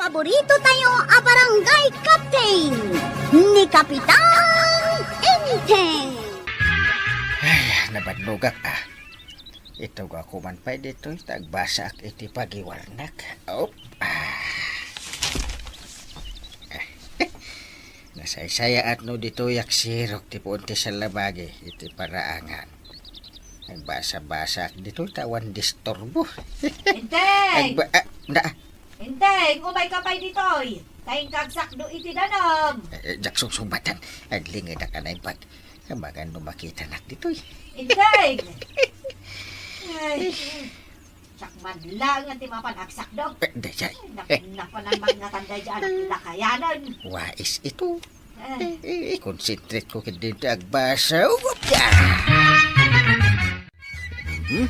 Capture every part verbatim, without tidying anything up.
Paborito tayo a barangay captain, ni Kapitan Enteng. Ay, nabannogak, ah. Itugko man pay ditoy, ta agbasaak iti pagiwarnak. Op. Ah. Nasaysayaat no ditoy aksirok ti puon ti salabagi iti paraangan. Agbasa-basaak ditoy ta awan disturbo. Enteng! Agba-, ah, na, Enteng, umayka pay ditoy. Ta inka agsakdo iti danum. Eh, eh, diak susugbatan. Aglingedak a naimbag. Amangan no makitanak ditoy. Enteng! Ay, siak man laeng ti mapan agsakdo. Eh, dayjay. Ay, nak-, napanan man nga tan dayjay, anak, lakayanan. Wais ito. Eh. Eh, eh, i-concentrate ko ket dito agbasa. Ugop ya! Hmm?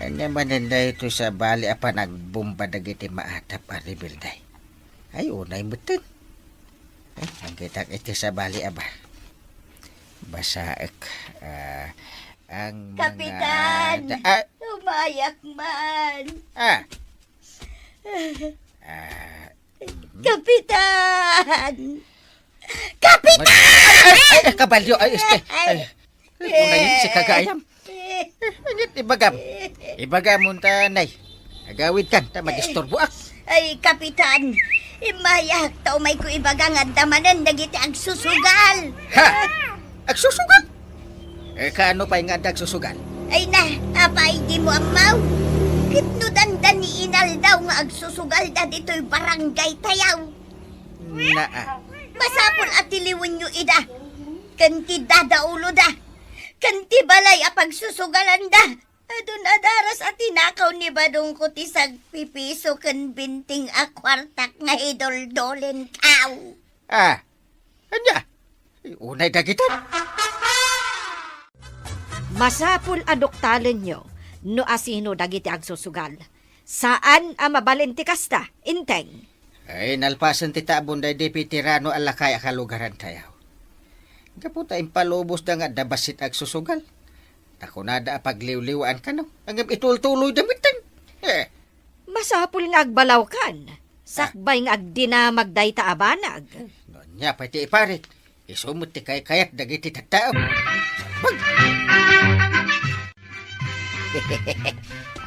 Ania manen daytoy sabali a panagbomba dagiti maatap a rebelde? Ay, unay metten. Eh, anggitak iti sabali a ba-, basaek, ah, ang mga Kapitan! da-, ah, Umayak man! Ah! Ah, Kapitan! Kapitan! Ay, ay, ay, kabalyo, ay, este, ay. Ay, una yun, si kagayam. Eh, ngit ibagam. Ibagam unta, nay. Agawid kan, ta madisturboak. Ay, Kapitan, imayak, ta umayko ibaga nga adda manen dagiti agsusugal. Ha? Agsusugal? Eh, kaano pay nga adda agsusugal? Ay na, apay dimo ammaw? Ket no dandani inaldaw nga agsusugalda ditoy barangay tayaw. Naa. Masapul a tiliwenyo ida. Ken ti dadauloda. Ken ti balay a pagsusugalanda. Adun a daras a tinakaw ni badongko ti sagpipiso ken binting a kuartak nga idoldolen taw. Ah, ania? Unay dagita. Masapul a doktalenyo no asino dagiti agsusugal. Saan a mabalin ti kasta, Enteng. Ay, nalpasen ti tabon daydi veterano a lakay a kalugaran tayaw. Gapu ta impalubosda nga adda bassit agsusugal. Ta kunada a pagliwliwaan kano, ngem itultuloyda metten. Eh. Masapul nga agbalawkan. Ah. Sakbay nga agdinamag dayta a banag. No ania pay ti iparit, isu met ti kaykayat dagiti tattao. Bag!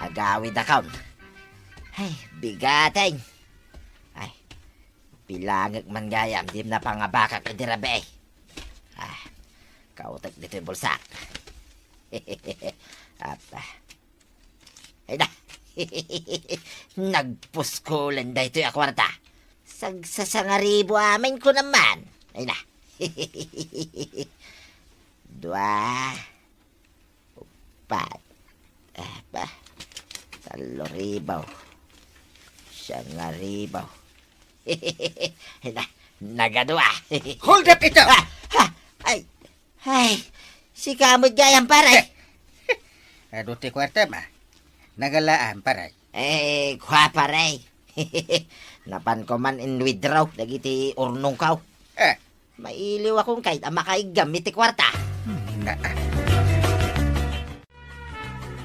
Agawidakon. Ay, bigateng. Ay, pilangek man gayam, di napangabakak iti rabii. Ah, kautek ditoy bulsak. Apa. Ay na. Nagpuskolen daytoy a kuarta. Sagsasangaribo amin ko naman. Ay na. Dua. Upat. Ah, ba. Tallo ribu. Sangaribu. Ay na. Nagadua. Hold up ito! Ah, ah, ay. Ay, sika met gayam, pare. Adu ti kuartam, a? Nagalaam, pare. Eh, kua, pare. Napanko man in-withdraw dagiti urnongko. Eh. Mailiwakon ket a makaiggam iti kuarta. Hmm, na.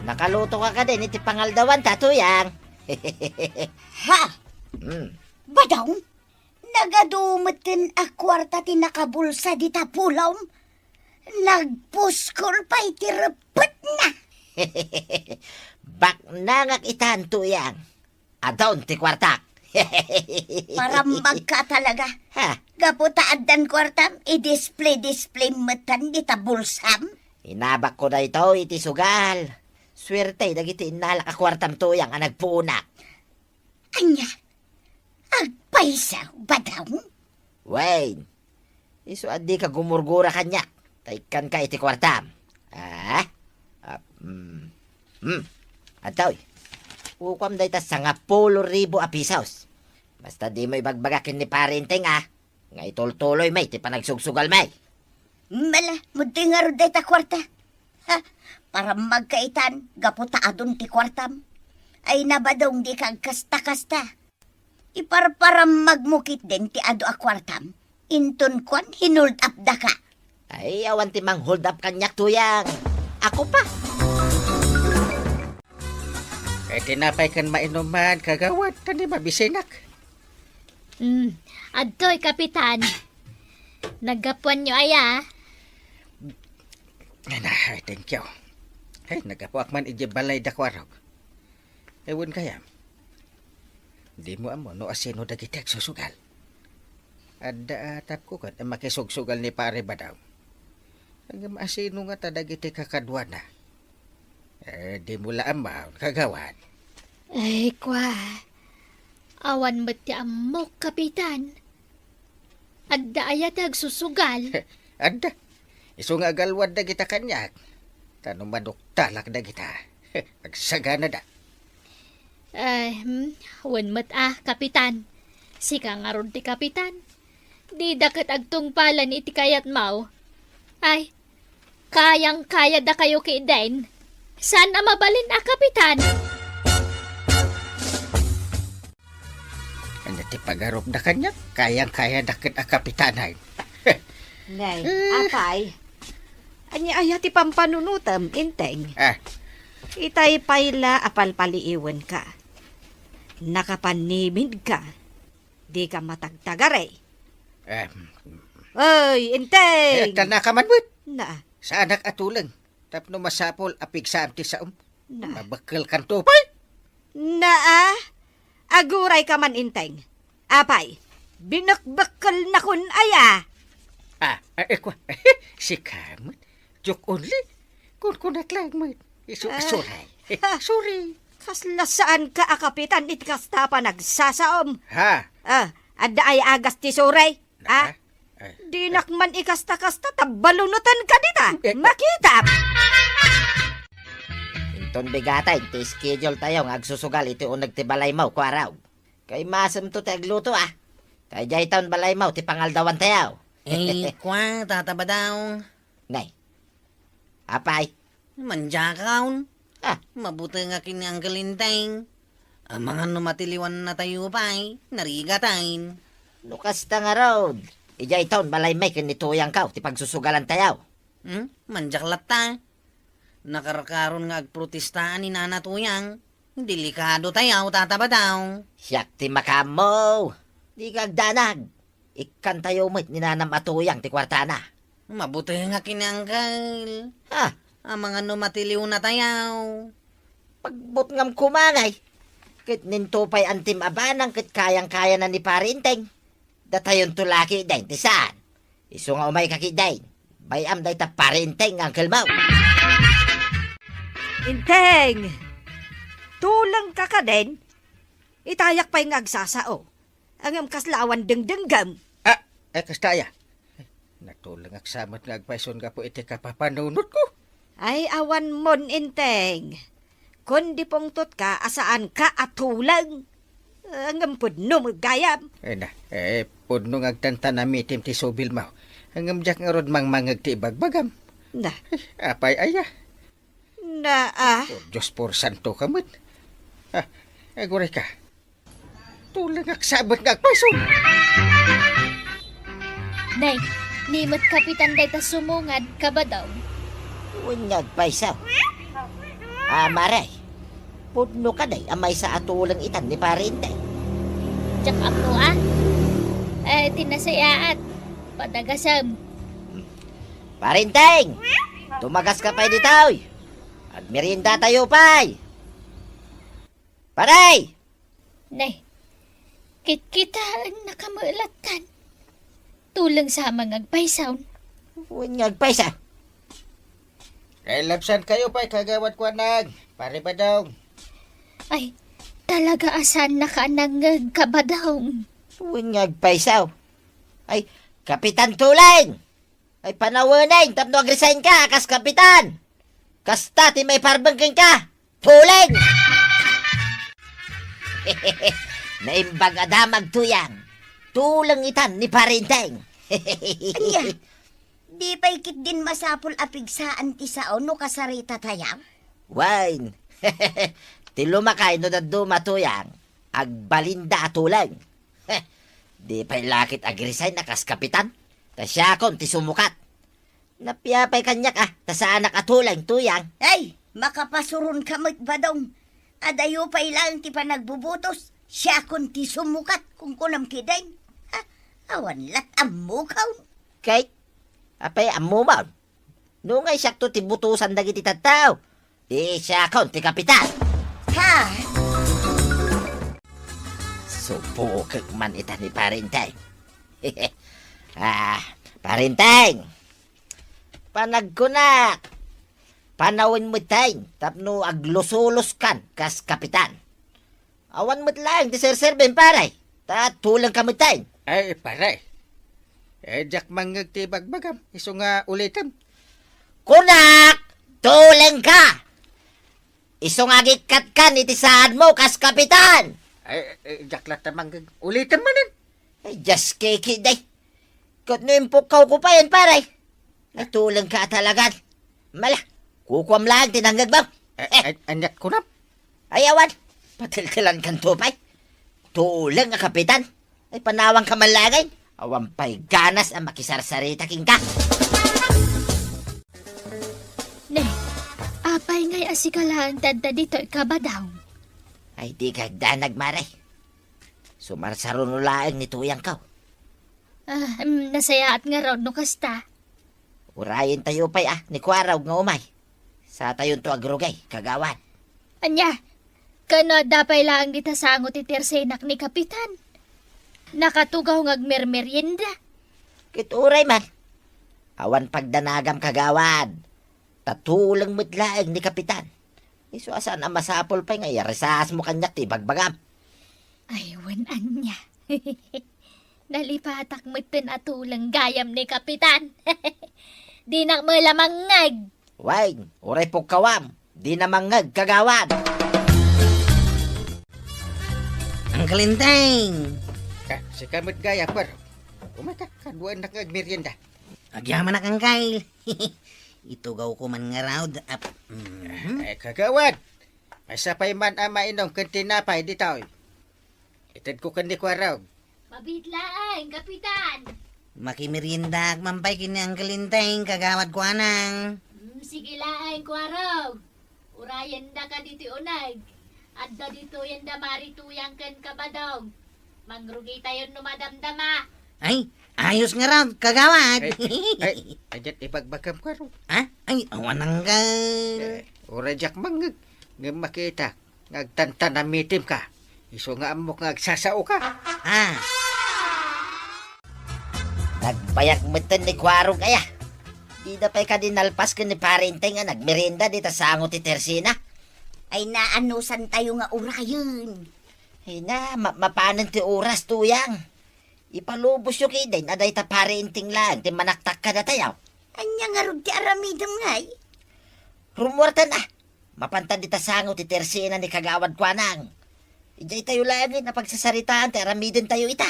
Nakaluto ka kadin iti pangaldawan, Tatuyang. Ha? Hmm. Badong? Nagadu metten a kuarta ti nakabulsa dita pulom. Nagpuskol pay ti reppetna. Baknangak itan, Tuyang. Adun ti kuartak. Parammagka talaga. Ha? Gapu ta addan kuartam, i-display-display metten dita bulsam. Inabakko daytoy iti sugal. Suerte dagiti innalak a kuartam, Tuyang, a nagpuonak. Ania? Agpayso, Badong? Wen, isu a dika gumurgura kaniak, ta ikkanka iti kuartam. Ah? Ah, mm. Hmm. Adtoy. Ukuam dayta sangapulo ribu a pisos. Basta dimo ibagbaga ken ni Pare Enteng, a, nga itultuloymi ti panagsugsugalmi. Mala, muddi ngarud dayta kuarta. Ha, parammagka itan, gapu ta adun ti kuartam. Ay na, Badong, dika agkasta-kasta. Iparparammagmo ketdin ti adu a kuartam. Inton kuan, hinold up daka. Ay, awan ti mang-hold up kaniak, Tuyang. Ako pa. Eh, tinapay ken mainuman, kagawad, ta di mabisinak. Hmm, adtoy, Kapitan. Naggapuanyo aya? Ay, na, ay, thank you. Ay, naggapuak man idiay balay da Kuarog. Ay, wen gayam. Dimo ammo no asino dagiti agsusugal. Adda a tapko ket a makisugsugal ni Pare Badong. Ngem asino ngata dagiti kakaduana? Eh, dimo la ammo, kagawad. Ay, kwa. Awan met ti ammok, Kapitan. Adda aya ti agsusugal? Adda. Isu nga agalwad dagita kaniak. Ta no maduktalak dagita, agsaganada. Eh, hmm, wen met a, Kapitan. Sika ngarud ti Kapitan. Dida ket agtungpalan iti kayatmo. Ay, kayang-kayadakayo ketdin. Saan a mabalin a, Kapitan? Ania ti pagarupda kaniak? Kayang-kayada ket a kapitanan. Nay, Eh. apay. Ania aya ti pampanunotem, Enteng? Ah. Itay pay la a palpaliiwenka. Nakapannimidka. Dika matagtagari. Eh. Oy, Enteng! Eh, agtanaka man met. Na. Saanak a tuleng. Tapno masapul a pigsaam ti saom. Na. Mabekkelkanto pay. Na, ah? Agurayka man, Enteng. Apay, binekbekkelnakon aya? Ah, eh, eh, kwa. Sika met. Joke only. Kunkunak lang met. Isu, Ah. sorry. Sorry. Kasla saanka a kapitan iti kasta a panagsasaom. Ha? Ah, adda aya agas ti sorry? Ah? Ay. Dinak man ikasta-kasta, ta balunotenka dita. Eh. Makita. Inton bigaten ti schedule tayo nga agsusugal iti uneg ti balaymo, Kuarog. Kaimasemto ti agluto, ah. Ta idiay town balaymo ti pangaldawan tayo. Eh, kwa, Tata Badong. Nay. Apay? Mandiakon. Ah. Mabutengak ken ni Uncle Enteng. Amangan no matiliwannatayo pay, narigaten. No kasta ngarud, idiay town balaymi ken ni Tuyangko ti pagsusugalantayo. Hmm? Mandiak latta. Nakarkaron nga agprotestaan ni Nana Tuyang. Delikadotayo, Tata Badong. Siak ti makaammo. Dika agdanag. Ikkantayo met ni Nanam a Tuyang ti kuartana. Mabutengak ken ni Uncle. Ha? Amangan no matiliwnatayo. Pagbutngam koma ngay. Ket ninto pay antim a banang ket kayang-kayana ni Pare Enteng. Datayonto la ketdin ti saan. Isu nga umayka ketdin. Bay-am dayta Pare Enteng nga uncle mo. Enteng! Tulengka kadin? Itayak pay nga agsasao. Ngem kasla awan dengdenggem. Ah, eh, kasta aya. Natulengak sa met nga agpayson gapu iti kapapanunotko. Ay, awan mon, Enteng. Kundi pungtotka a saanka a tuleng. Ngem pudno met gayam. Eh, na, eh, pudno nga agtantanamitim ti subilmo. Ngem diak ngarud mangmangeg ti ibagbagam. Na. Eh, apay aya? Na, ah. Oh, Dios por santo ka met. Ah, agurayka. Tulengak sa met nga agpayso. Nay, ni met kapitan dayta sumungad, Kabadong. Wen nga agpayso. Ah, Mare, pudno kadi a maysa a tuleng itan ni Pare Enteng? Diak ammo, ah. Eh, ti nasayaat, padagasem. Pare Enteng, tumagaska pay ditoy. Agmeriendatayo pay. Pare! Nay, kitkitaennaka met lattan. Tuleng sa nga agpayso. Wen nga agpayso. Kailabsankayo pay, Kagawad Kuanag, Pare Badong. Ay, talaga a saannaka a nangngeg, Kabadong. Wen nga agpayso. Ay, Kapitan Tuleng! Ay, panawen, tapno agresign ka kas kapitan. Kasta ti maiparbeng kenka. Tuleng! Naimbag a damag, Tuyang. Tuleng itan ni Pare Enteng. Ania? Di pay ketdin masapul a pigsaan ti sao no kasaritatayo? Wen. Ti lumakay no dadduma, Tuyang, agbalinda a tuleng. Heh, di pay la ket agresign a kas kapitan, ta siakon ti sumukat. Napia pay kaniak, ah, ta saanak a tuleng, Tuyang. Ay, makapasuronka met, Badong. Adayo pay laeng ti panagbubutos. Siakon ti sumukat, kunkunam kidin. Ha? Awan lat ammokon. Kay, apay ammomon? No ngay siakto ti butosan dagiti tattao, di siakon ti kapitan. Ha? Subokek man ita ni Parenteng. Ah, Parenteng! Panagkunak! Panawen metten tapno aglusoloskan kas kapitan. Awan met laeng ti serserbim, pare. Ta tulengka metten. Ay, pare. Eh, diak mangngeg ti bagbagam. Isu nga ulitem. Kunak, tulengka! Isu nga agikkatkan iti saadmo kas kapitan. Ay, eh, diak latta mangngeg. Ulitem manen. Ay, just kiki, day. Ket no impukkawko payen, pare. Ay, tulengka talagan. Mala, kukuam laeng ti nangngegmo. Eh, eh, aniat kunam? Ay, awan. Patiltilankanto pay. Tuleng a kapitan. Ay, panawangka man laeng. Awan pay ganas a makisarsarita kenka. Ne, apay ngay a sika laeng ti adda ditoy, Kabadong? Ay, dika agdanag, mare. Sumarsaruno laeng ni tuyangko. Ah, em, nasayaat ngarud no kasta. Urayentayo pay a ni Kuarog nga umay. Satayonto agrugay, kagawad. Ania, kano adda pay laeng dita sango ti tersenak ni Kapitan? Nakatugaw nga agmermerienda. Ket uray man. Awan pagdanagam, kagawad. Ta tuleng met laeng ni Kapitan. Isu a saan a masapul pay nga irisasmo kaniak ti ibagbagam. Ay, wen ania. Nalipatak metten a tuleng gayam ni Kapitan. Dinak met la mangngeg. Wen, uray pukkawam, dina mangngeg, kagawad. Uncle Enteng! Ah, sika met gayam, Kuarog. Umayka, kaduaennak nga agmerienda. Agyamanak, Uncle. Itugawko man ngarud, ap-, mhm. Eh, kagawad, maysa pay man a mainom ken tinapay ditoy. Itedko ken ni Kuarog. Mabiit laeng, Kapitan. Makimeriendaak man pay ken ni Uncle Enteng, kagawad Kuanang. Mm, sige laeng, Kuarog. Urayendaka ditoy uneg. Adda ditoyen da Mari Tuyang ken Kabadong. Mangrugitayon no madamdama. Ay, ayos ngarud, kagawad. Ay, ay, ay, ay, diak ibagbagam, Kuarog. Ha? Ay, awan, Uncle. Eh, uray diak mangngeg, ngem makita nga agtantanamitemka. Isu nga ammok nga agsasaoka. Ah. Nagbayag metten ni Kuarog aya. Dida pay kadi nalpas ken ni Pare Enteng a nagmerienda dita sango ti tersena. Ay, naanusantayo nga urayen. Ay na, ma-, mapanen ti oras, Tuyang. Ipalubosyo kidin a dayta Pare Enteng laeng ti manaktak kadatayo. Ania ngarud ti aramidem ngay? Rummuartan a. Mapanta dita sango ti tersena ni Kagawad Kuanang. Idiay tayo laengen a pagsasaritaan ti aramidentayo ita.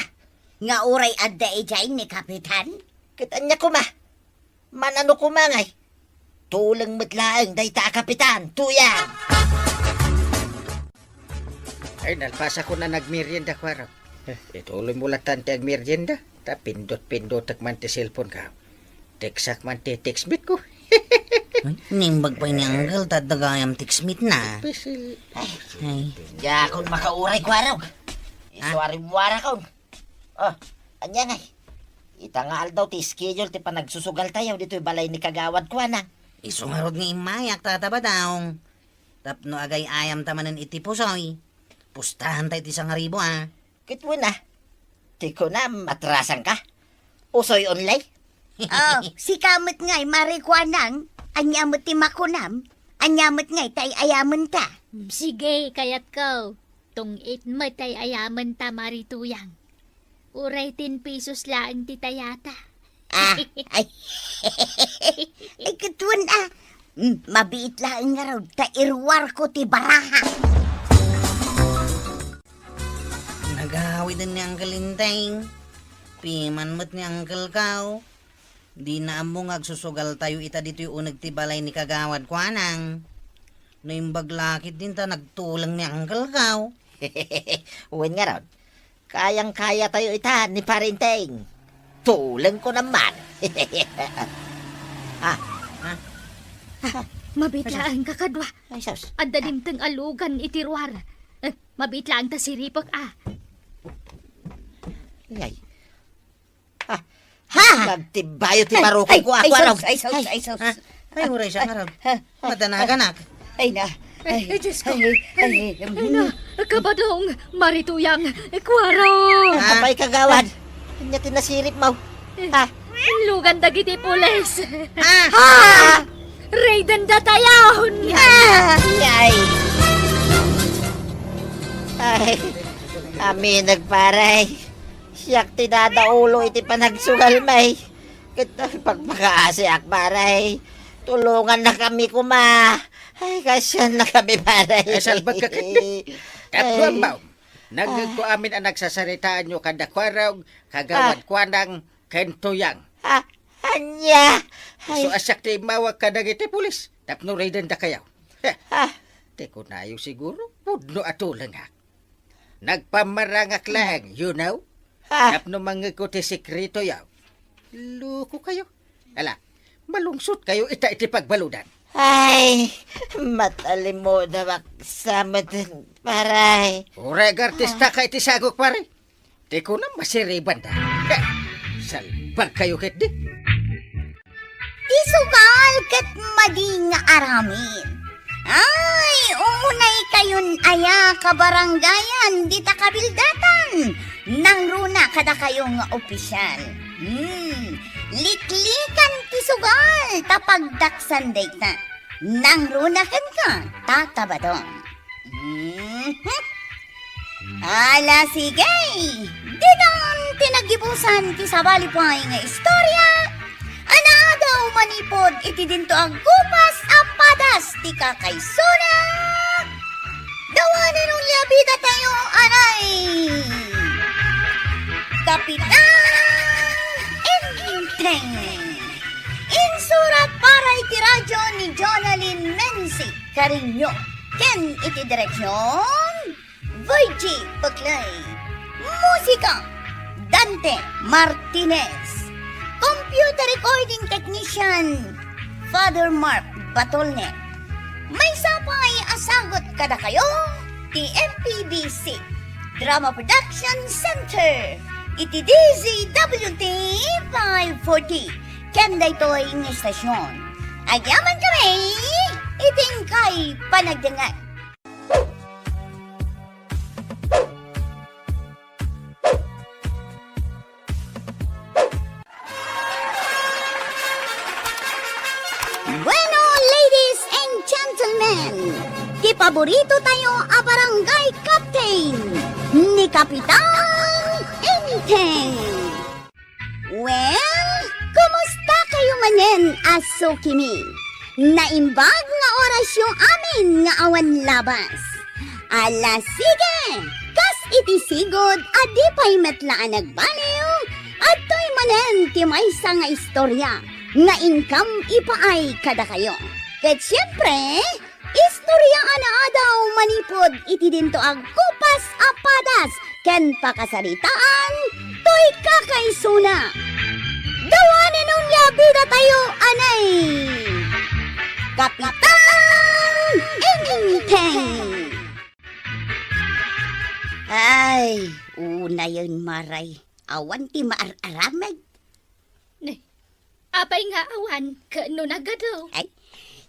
Nga uray adda idiay ni Kapitan? Ket ania koma? Manano koma ngay? Tuleng met laeng dayta a Kapitan, Tuyang! Ay, nalpasakon a nagmerienda, Kuarog. Eh, ituloy mo latan ti agmerienda. Ta pindot-pindotek man ti cellphone ka. Textak man ti textmate ko. Ay, naimbag pay ni Uncle, ta adda gayam textmate na. Special. Ay, ay. Diakon makauray, Kuarog. Isu a rimmuarakon. Oh, ania ngay? Ita nga aldaw ti schedule ti panagsusugaltayo ditoy balay ni Kagawad Kuanang. Isu ngarud nga immayak, Tata Badong. Tapno agay-ayamta manen iti pusoy, pustahantayo ti sangaribu a. Ket wen a, ti kunam, atrasanka? Usoy onlay? Oh, sika met ngay, Mari Kuanang, ania met ti makunam? Ania met ngay ti ay-ayamenta? Sige, kayatko. Tungit met ti ay-ayamenta, Mari Tuyang. Uray ten pesos laeng ti tayata. Ah, ay. Ay, ket wen a. Mm, mabiit laeng ngarud, ta iruarko ti baraha. Nagawiden ni Uncle Enteng. Piman met ni Uncle Kao. Dina ammo nga agsusugaltayo ita ditoy uneg ti balay ni Kagawad Kuanang. Naimbag la ketdin ta nagtuleng ni Uncle Kao. Wen ngarud, kayang-kayatayo ita ni Pare Enteng. Tulengko naman. Ah, ah. Mabiit laeng, kakadua. Ay, sus. Adda dimteng a lugan iti ruar. Eh, Pabit laeng ta siripek, a. Ay. Ah, ha? Nagtibbayo ti barukong ko, ay, ako, ay, araw. Sus, ay, sus, ay, sus. Ah, ay, uray siya, araw. Ha? Madanaganak. Ay na. Ay, ay, Diyos ko. Ay, ay, ay, ay, na, mm. Kabadong, Mari Tuyang, kuaro. Ah. Apay, kagawad. Ania ti nasiripmo? Eh, ha? Inlugan dagiti pulis. Ah. Ha? Raiden datayon. Ah. Ay. Ay. Aminag, pare. Siak ti nadaulo iti panagsugal, may. Ket pagpakaasiak, pare. Tulongannakami koma. Ay, kasannakami, pare. Ay, salbag ka ketdi. Ay. Tapno ammo, nangngegko amin a nagsasaritaanyo kada kuarog, kagawad kuanang, ken Tuyang. Ah, ania? Ay. So, siak ti immawag kadagiti pulis, tapno raiden dakayo. Heh. Ah. Ti kunayo siguro, pudno a tulongak. Nagpammarangak laeng, you know? Ah. Tapno mangngegko ti sekretoyo. Loko kayo. Ala, malungsot kayo ita iti pagbaludan. Ay, matalimudamak sa meten, pare. Uray agartista ka iti sagok, pare. Ti kunam, masiribanda. Heh, salbag kayo ketdi. Ti sugal ket madi nga aramid. Ay, umunay kayon aya, kabarangayan, dita kabildatan. Nangruna kadakayo nga opisyal. Hmm, liklikan ti sugal ta pagdaksan dayta. Nangruna kenka, tatabadon. Mhm. Ala, sige. Ditan ti naggibusan ti sabali pay nga istorya a naadaw manipud iti dinto a gupas a padas ti kakaisuna. Dawanen unya bidatayo, anay, Kapitan Enteng. Insurat para iti radyo ni Jonalyn Menzi Cariño ken iti direksion, Virgie Peclay. Musika, Dante Martinez. Computer recording technician, Father Mark Batolne. Maysa pay a sagut kadakayo ti M P B C Drama Production Center iti D Z W T five forty. Ken daytoy nga estasion, agyamankami iti inkay panagdengngeg. Bueno, ladies and gentlemen, ti paborito tayo a barangay captain, ni Kapitan Enteng. Well, kumusta kayo manen a sukimi? Naimbag nga orasyo amin nga awan labas. Ala, sige! Kas iti sigud a di pay met la a nagbaliw, adtoy manen ti maysa nga istorya nga inkam ipaay kadakayo. Ket siempre, istorya a naadaw manipud iti dinto a gupas a padas ken pakasaritaan toy kakaisuna. Dawanen unya bidatayo, anay, Kapitan Enteng. Ay, unayen, Maray. Awan ti maar-aramid. Ne, apay nga awan ket no nagadu? Ay,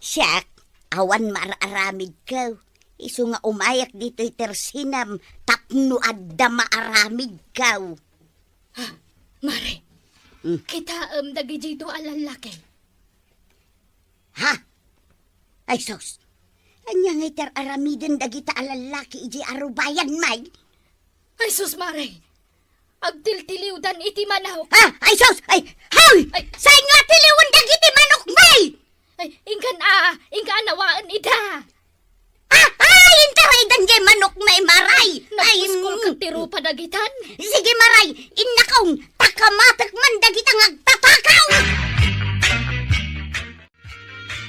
siak, awan maar-aramidko. Isu nga umayak ditoy tersinam tapno adda maaramidko. Ha, Mare, hmm, kitaem dagiti dua a lallaki. Ha? Ay, sus! Ania nga iti ar-aramiden dagita a lallaki idiay arubayan, may? Ay, sus, Mare! Agtiltiliwdan iti manok! Ah! Ay, sus! Ay, haw! Ay! Saan nga tiliwen dagiti manok, may? Ay, inkan a, inka a nawaen ida! Ah! Ay, intaraydan jay manok, may, Maray! Ay, nagpuskol ka ti rupa dagitan? Sige, Maray! Innakong, takamatek man dagita nga agtatakaw!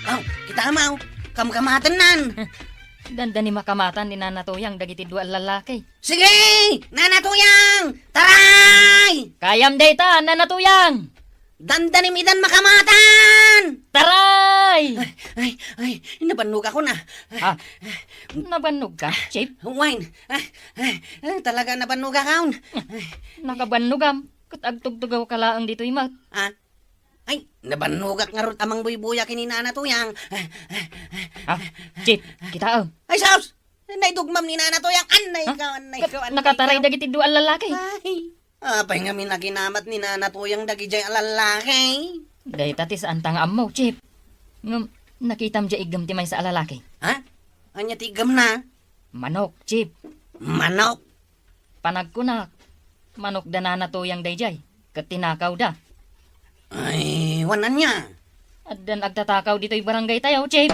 Aw, kita, amaw. Kamkamatennan. Dandani makamatan ni Nana Tuyang dagiti dua a lalaki. Sige! Nana Tuyang! Taray! Kayam dayta, Nana Tuyang! Dandanim idan makamatan! Taray! Ay, ay, ay, nabannogakon. Ah, nabannog ka, Chief? Wine. Ah, ah, ah, talaga nabannogakon. Nakabannogam. Ket agtugtugaw ka laeng ditoy met. Ah? Ay, nabannogak ngarud a mangbuybuya ken ni Nana Tuyang. Ah, Chief, kitaem. Ay, sus! Naidugmam ni Nana Tuyang. Annay Ha? ka, annay Kat-, ka, annay nakataray ka. dagiti dua a lalaki. Ay, apay ngamin a kinamat ni Nana Tuyang dagidiay a lalaki? Dayta ti saanta nga ammo, Chief. Ngem, nakitam diay iggem ti maysa a lalaki. Ha? Ania ti iggemna? Manok, Chief. Manok? Panagkunak, manok da Nana Tuyang daydiay, ket tinakawda. Ay, wen ania? Addan agtatakaw ditoy barangay tayo, Chief.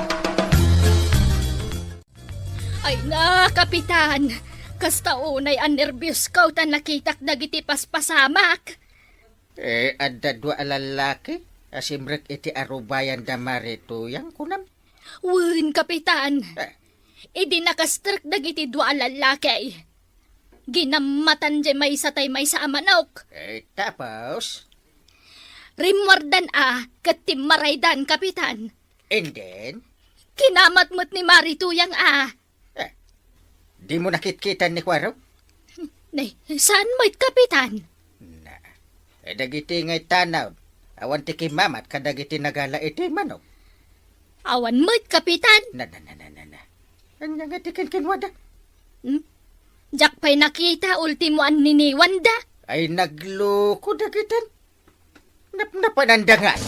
Ay na, Kapitan! Kasta unay a nerbios ko ta nakitak dagiti paspasamak. Eh, adda dua a lallaki a simrek iti arubayan da Mari Tuyang, kunam? Wen, Kapitan. Eh. Idi nakastrek dagiti dua a lallaki, ginammatan diay maysa tay maysa a manok. Eh, tapos? Rimmuardan a ket timmaraydan, Kapitan. And then? Kinamat met ni Mari Tuyang a. Eh, dimo nakitkitan ni Kuwaro? Nay, saan met, Kapitan? Na, eh, dagiti ngay tanaw, awan ti kimmamat kadagiti nagala iti manok. Awan met, Kapitan. Na, na, na, na, na, na. Ania nga ti kinkinuada? Hmm? Diak pay nakita, ultimo a niniwanda. Ay, nagloko dagitan. Napnapananda ngay.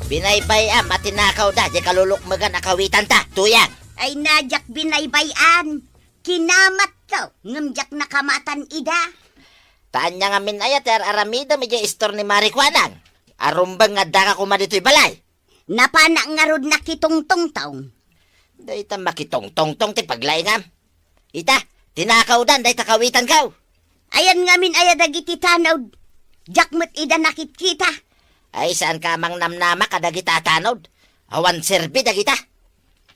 Binaybay-am a tinakawda diay kalulukmegan a kawitanta, Tuyang. Ay na, diak binaybay-an. Kinamatko, ngem diak nakamatan ida. Ta ania ngamin aya ti ar-aramidem idiay istor ni Mari Kuanang? Arumbeng nga addaka koma ditoy balay. Napanak ngarud nakitungtungtong. Dayta makitungtungtong ti paglaingam. Ita, tinakawdan dayta kawitanko. Ayan ngamin aya dagiti tanod. Diak met ida nakitkita. Ay, saanka a mangnamnama kadagita a tanod. Awan serbi dagita.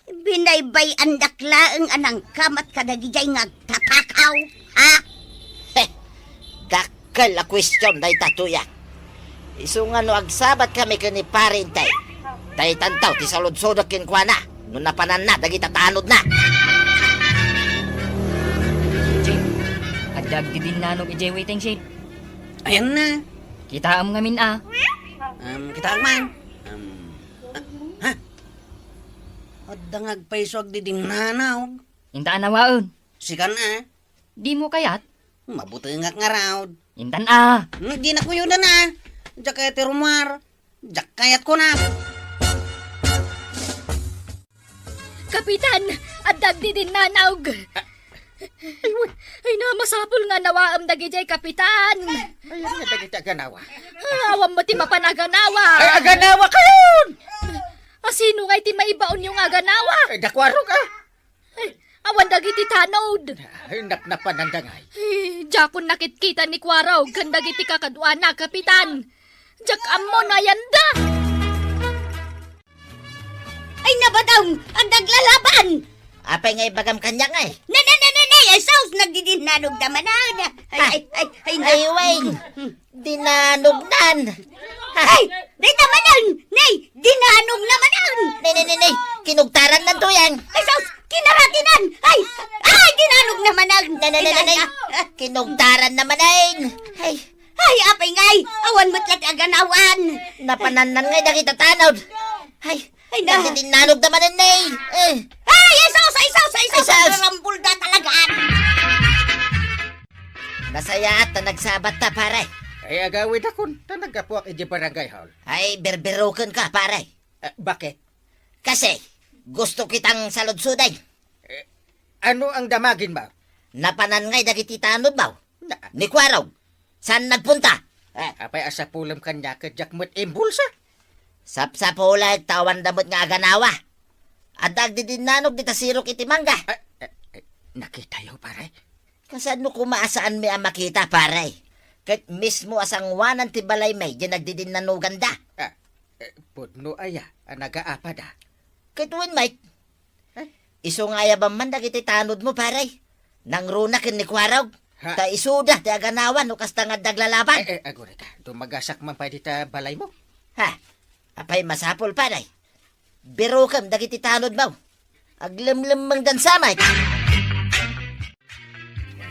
Binaybay-andak laeng a nangkamat kadagidiay nga agtatakaw, ha? Heh, dakkel a kuestion dayta, Tuyang. Isu nga no agsabat kami ken ni Pari Intay, daytanto ti saludsodek kenkuana no napananna dagita tanodna. Chief, adda agdidinnanog idiay waiting shed. Ayan na. Kitaem ngamin a. Um, kitaem man. Um, ah, ha? Adda nga agpayso agdidinnanaog. Inta a nawaen. Sikan a? Dimo kayat? Mabutengak ngarud. Intan a. Hmm, di nakuyodan a. Diak kayat ti rummuar. Diak kayat kuna. Kapitan, adda agdidinnanaog. Ay, wen. Ay na, masapul nga nawaem dagidiay, Kapitan. Ay, ania dagiti aganawa? Ah, awan met ti mapan aganawa. Ay, aganawa kayon! Asino ngay ti maibaonyo nga aganawa? Ay, da Kuarog a. Ay, awan dagiti tanod. Ay, napnapananda ngay. Ay, diakon nakitkita ni Kuarog ken dagiti kakaduana, Kapitan. Diak ammo no ayanda. Ay, nabadam! Adda aglalaban! Apay nga ibagam kaniak ngay? Na, na, na, na, na! Ay, sus! Nagdidinnanog da manen! Ay, ah, ay, ay, ay, na. Ay, wen! Dinanognan! Ay! Dayta manen! Nay! Dinanogna manen! Nay, nay, nay, nay! Kinugtarannan, Tuyang! Ay, sus! Kinaratinan! Ay! Ay! Dinanogna manen! Nay, nay, nay, nay, nay! Ay, ay, ay. Kinugtaranna manen! Ay! Ay, apay ngay! Awan met la ti aganawan! Napanannan ngay dagita tanod! Ay! Ay, na. Nagdidinnanog da manen, nay! Eh! Ay, ay, sus! Ay, sus! Ay, sus! Ay, sus! Narambul da talaga! Nasayaat ta nagsabat ta, pare. Ay, agawidakon ta naggapuak idiay barangay hall. Ay, berberuken ka, pare. Ah, bakit? Kasi, gusto kitang saludsoden. Eh, ano ang damagin mo? Napanan ngay dagiti tanod mo? Na- Ni Kuarog, saan nagpunta? Eh. Apay a sapulem kaniak ket diak met imbulsa? Sapsapulek ta awan da met nga aganawa. Adda agdidinnanog dita sirok iti mangga. Ay, ay, ay, nakitayo, pare? Kasano koma a saanmi a makita, pare? Ket mismo a sangoanan ti balaymi diay nagdidinnanoganda. Ah, eh, pudno aya a nagaapada? Ket wen, Mike. Eh? Isu nga ayaban man dagiti tanodmo, pare. Nangruna ken ni Kuarog. Ha? Ta isuda ti aganawan no kasta nga adda aglalaban. Eh, eh, aguray ka. Dumagasak man pay dita balaymo. Ha? Apay masapul pay, day? Birukem dagiti tanodmo. Aglemlemmengdan samay.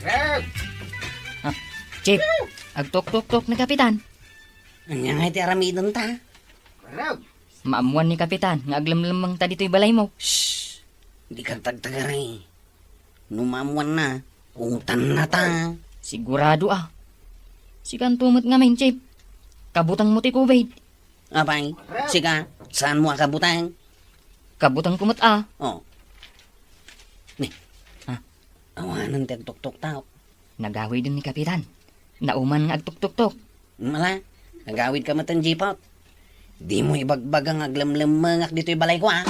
Rab! Ah, Chief, agtuktuktok ni Kapitan. Ania nga iti aramidenta? Rab! Maammuan ni Kapitan nga aglemlemmengta ditoy balaymo. Shh! Dika agtagtagari. No maammuanna, utannata. Sigurado a. Sikanto met ngamin, Chief. Kabutengmo ti COVID. Apay, sika, saanmo a kabuteng? Kabutengko met a. Oh. Ni. Ah. Awanen ti agtuktuktok. Nagawiden ni Kapitan. Nauman nga agtuktuktok. Mala, nagawidka met, Jipot. Dimo ibagbaga nga aglemlemmengak ditoy balayko, a.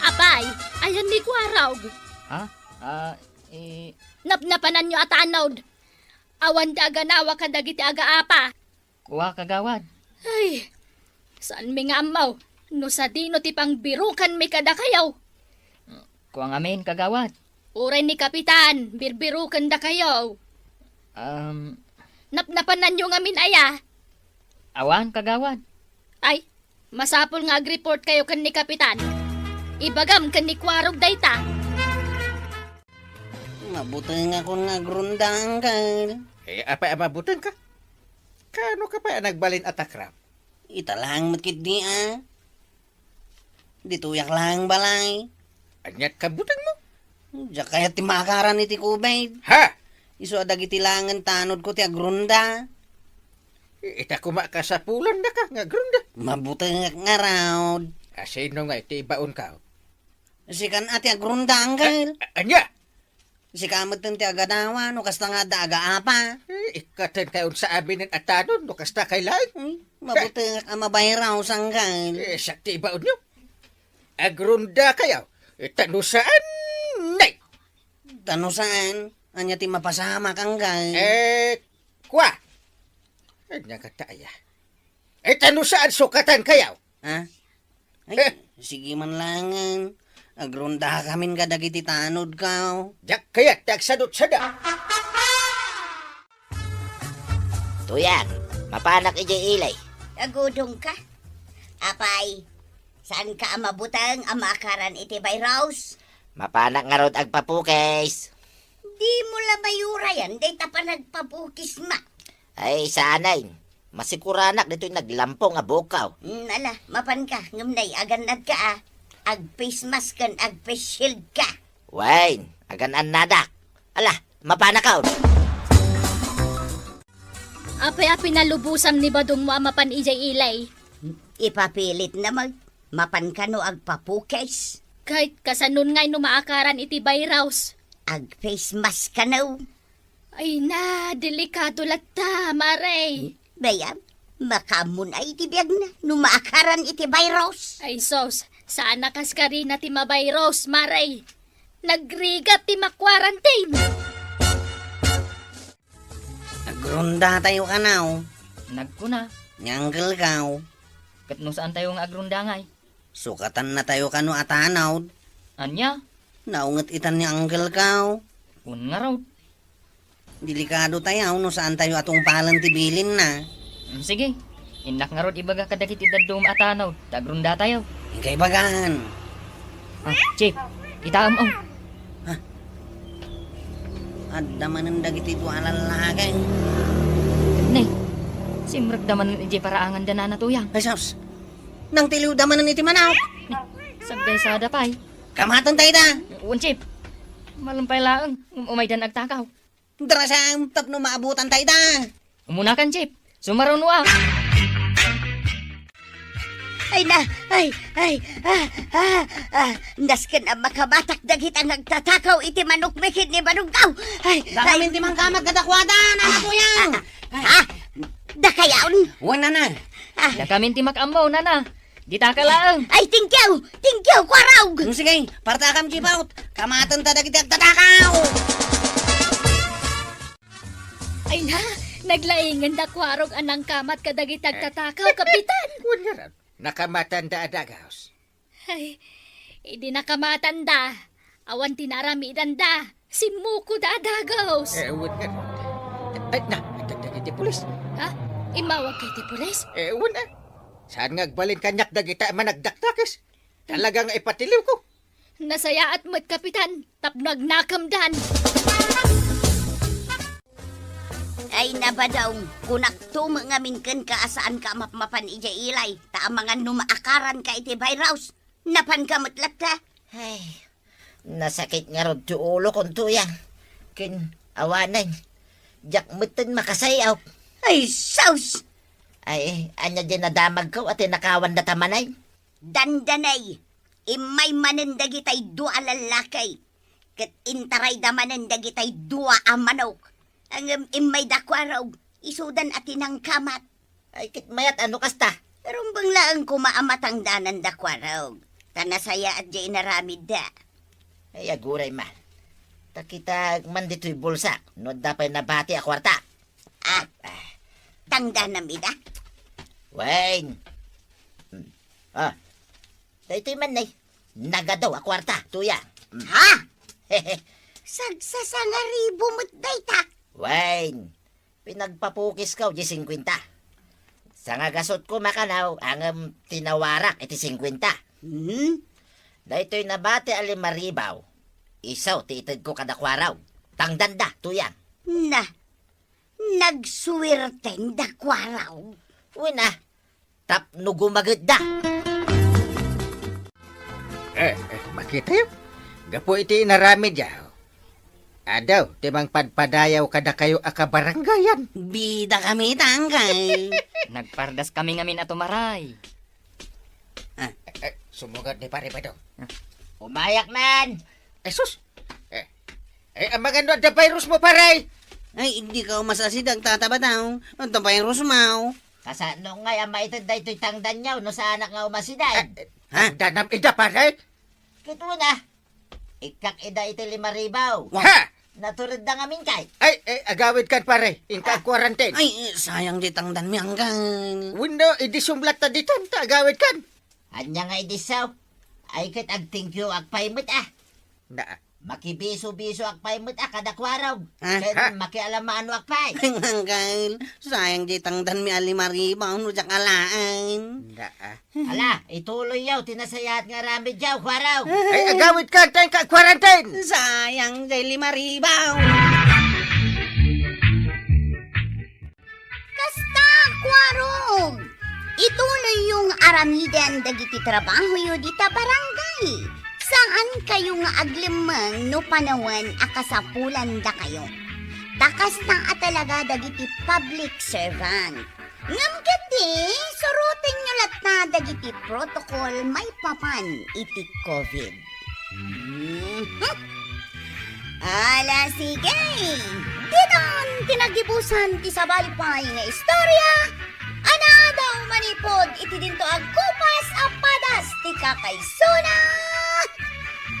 Apay, ayan ni Kuarog? Ha? Ah, eh. Napnapananyo a tanod. Awan ti aganawa kadagiti agaapa. Kua, kagawad. Ay, saanmi nga ammo no sadino ti pangbirukanmi kadakayo. Kua ngamin, kagawad. Uray ni Kapitan, birbirukendakayo. Um, Napnapananyo ngamin aya? Awan, kagawad. Ay, masapul nga agreport kayo ken ni Kapitan. Ibagam ken ni Kuarog dayta. Mabutengakon nga agrunda, Angkel. Eh, apay a mabutengka? Kaano ka pay a nagbalin a takram? Ita laeng met ketdi a. Ditoyak laeng balay. Aniat kabutengmo? Diak kayat ti maakaran iti COVID. Ha? Isu a dagiti laengen tanodko ti agrunda. I-, ita koma kasapulannaka nga agrunda. Mabutengak ngarud. A, sino nga iti ibaonka? Sikan a ti agrunda, Angkel. A-, a-, ania? Sika metten ti aganawa no kasta nga adda agaapa. Eh, ikkatenkayon sa aminen a tanod no kasta kay laeng. Hmm, mabutengak a mabayraw, Angkel. Eh, siak ti ibaonyo. Agrundakayo. Eh, ta no saan, nay. Ta no saan, ania ti mapasamak, Angkel? Eh, kua. Ania kata aya? Eh, ta no saan sukatankayo? Ha? Ay, eh, sige man laengen. Agrundakamin kadagiti tanodko. Diak kayat ti agsadudsada. Tuyang, mapanak idiay ili. Agudongka? Apay, saanka a mabuteng a maakaran iti virus? Mapanak ngarud agpapukis. Dimo la mayurayan dayta panagpapukisma. Ay, saanen. Masikuranak ditoy naglampong a bukaw. Mm, ala, mapanka, ngem nay, agannadka a. Ag-face mask ken ag-face shield ka. Wen, agan-annadak. Ala, mapanakon. Apay a pinalubosam ni badongmo a mapan idiay ili? Ipapilitna met, mapan kano agpapukis. Ket kasanon ngay no maakaran iti virus? Ag-face mask kano. Ay na, delikado latta, Mare. Bayam, makaammon ay ti biagna no maakaran iti virus. Ay sus, saan a kaskarina ti mavirus, Mare. Nagrigat ti ma-quarantine. Agrundatayo kano. Nagkuna. Ni Angkelko. Ket no saantayo nga agrunda ngay? Sukatannatayo kano a tanod. Ania? Naunget itan ni Angkelko. Kun ngarud. Delikadotayo no saantayo a tungpalen ti bilinna. Mm, sige. Innak ngarud ibaga kadagiti dadduma a tanod ta agrundatayo. Inkay bagan. Ah, Chief, kitaem, oh. Ha? Adda manen dagiti dua a lallaki. Ne, simrekda manen idiay paraangan da Nana Tuyang. Ay, sus. Nangtiliwda manen iti manok. Ne, sagdaysada pay. Kamatentayo ida. Wen, Chief. Malem pay laeng, um-, umaydan agtakaw. Darasam tapno maabutanta ida. Umunakan, Chief. Sumaruno a. Ay na, ay, ay, ah, ah, ah, nasken a makamatak dagita nga agtatakaw iti manok mi ken ni Manunggaw. Ay, dakamin ti mangkamat kadakuada, Nana Tuyang. Ah, ah, ah, dakayon? Wen, Nana. Ah. Dakamin ti makaammo, Nana. Ditaka laeng. Ay, thank you! Thank you, Kuarog! Mm, sige, partakam, Chief Out. Kamatenta dagiti agtatakaw. Ay na, naglaingen da Kuarog a nangkamat kadagiti agtatakaw, Kapitan. Wen ngarud, nakamatanda a dagus. Ay, idi nakamatanda, awan ti naaramidanda. Simmuko da a dagus. Eh, wen nga. Ay, na, dagdagiti pulis. Ha? Immawagka iti pulis? Eh, wen, ah. Saan nga agbalin kaniak dagita a managdakdakes? Talaga nga ipatiliwko. Nasayaat met, Kapitan, tapno agnakemdan. Ay, nabadong, kunakto met ngamin kenka a saanka a mapmapan idiay ilay, ta amangan no maakaranka iti virus. Napanka met latta. Ay, nasakit ngarud ti ulokon, Tuyang. Ken, awanen, diak metten makasay-op. Ay, sus! Ay, ania diay nadamagko a tinakawan data manen? Dandanay, immay manen dagitay dua a lallaki, ket intarayda manen dagitay dua a manok. Ngem immay da Kuarog, isudan a tinangkamat. Ay, ket mayat a no kasta. Rumbeng laeng koma a matangdanan da Kuarog, ta nasayaat diay inaramidda. Ay, aguray man. Ta kita man ditoy bulsak, no adda pay nabati a kuarta. Ah, tangdanam ida? Wen. Hmm. Ah, daytoy man, nay. Nagadu a kuarta, Tuyang. Hmm. Ha? Sagsasangaribu met dayta. Wen, pinagpapukisko diay singkuenta. Sangagasutko makanaw, ngem tinawarak iti singkuenta. Hmm? Daytoy nabati a limaribu, isu ti itedko kada Kuarog. Tangdanda, Tuyang. Na, nagsuwerten da Kuarog. Wen a, tapno gumagetda. Eh, eh, makitayo. Gapu iti inaramidyo, adu ti mangpadpadayaw kadakayo a kabarangayan. Bidakami, tangkay. Nagpardaskami ngamin a tumaray. Ah. Eh, eh, sumugod ni Pare Badong. Umayak man! Eh, sus! Eh, eh, amangan no adda virus mo, pare! Ay, dika umasasidag, Tata Badong. Adda virus mo. Kasano ngay a maited daytoy tangdanyo no saanak nga umasidag? Eh, eh, Ha? Tangdanam ida, pare! Kito na. Ikkak ida iti limaribu. Wa- Ha? Naturedda ngamin kay. Ay, eh, agawidkan, pare. Inka Ah. quarantine. Ay, eh, sayang di tangdanmi, anggal. Wenno, idisum latta ditan, ta agawidkan. Ania nga idisaw? Ay, ket agthank you ak pay met, ah. Na. Makibisu-bisu ak pay met, ah, kada Kuarog. Ah. Ken Ha? makialamaano ak pay. Anggal, sayang di tangdanmi a limaribu, no diak alaen. Na, ah. Ala, ituloyyo ti nasayaat nga aramidyo, Kuarog. Ay, agawidkan, ta inka quarantine. Sayang diay limaribu. Kasta, Kuarog, ituloyyo nga aramiden dagiti trabahoyo dita barangay. Saankayo nga aglemmeng no panawen a kasapulandakayo. Ta kasta a talaga dagiti public servant. Ngem ketdi, surotenyo latta dagiti protocol maipapan iti covid. Mhm. Ala, sige. Ditan ti nagibusan ti sabali pay nga istorya a naadaw manipud iti dinto agkupas a padas ti kakaisuna.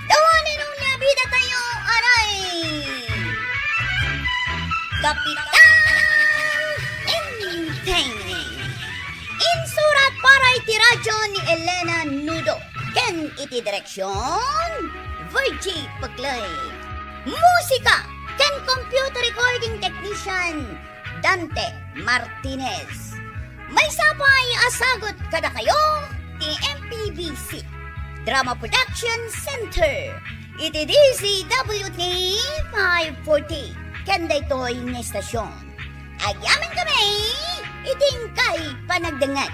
Awanen unya bidatayo, aray! Kapitan Enteng. Insurat para iti radyo ni Elena Nudo ken iti direksion, Virgie Peclay. Musika ken computer recording technician, Dante Martinez. Maysa pay a sagut kadakayo ti M P B C Drama Production Center iti D Z W T five forty ken daytoy nga estasion. Agyamankami iti inkay panagdengngeg.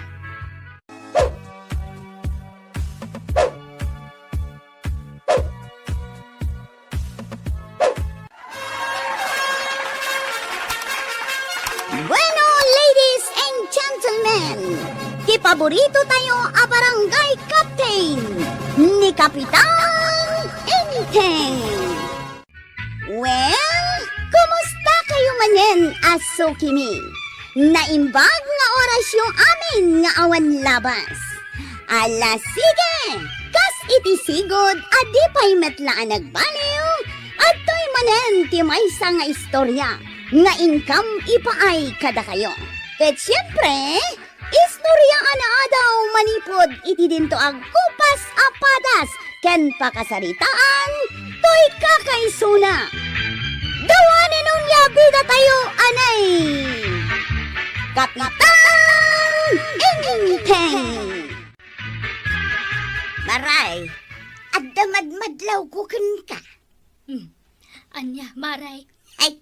Bueno, ladies and gentlemen, ti paborito tayo a barangay captain, ni Kapitan Enteng. Well, kumusta kayo manen a sukimi? Naimbag nga orasyo amin nga awan labas. Ala, sige! Kas iti sigud a di pay met la a nagbaliw, adtoy manen ti maysa nga istorya nga inkam ipaay kadakayo. Ket siempre, istorya a naadaw manipud iti dinto agkupas a padas ken pakasaritaan toy kakaisuna. Bida tayo, anay! Kapitan Enteng! Maray, adda madmadlawko kenka. Hmm. Ania, Maray? Ay,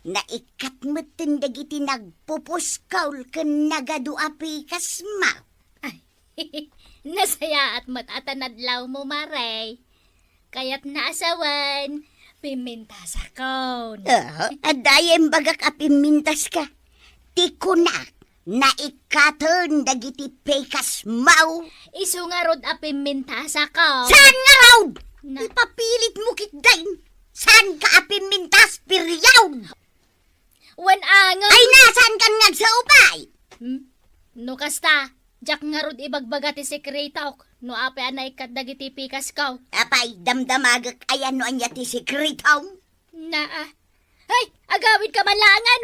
naikkat metten dagiti nagpupuskaw ken nagadu a pikasmaw. Ay, nasayaat met a ta nadlawmo, Maray. Kayatna a sawen, pimmintasakon. Ah, adda imbagak a pimmintaska. Ti kunak, naikkaten dagiti pikasmaw. Isu ngarud a pimmintasakon. Saan ngarud? Na- Ipapilit mo kitdin. Saan ka a pimmintas, period? Wen angen. Ay, na, saan kan ngagsaupay? Hmm? No kasta, diak ngarud ibagbaga ti sekretok, no apay a naikkat dagiti pikasko. Apay, damdamagek aya no ania ti sekretom? Naa. Hay, agawidka man laengen.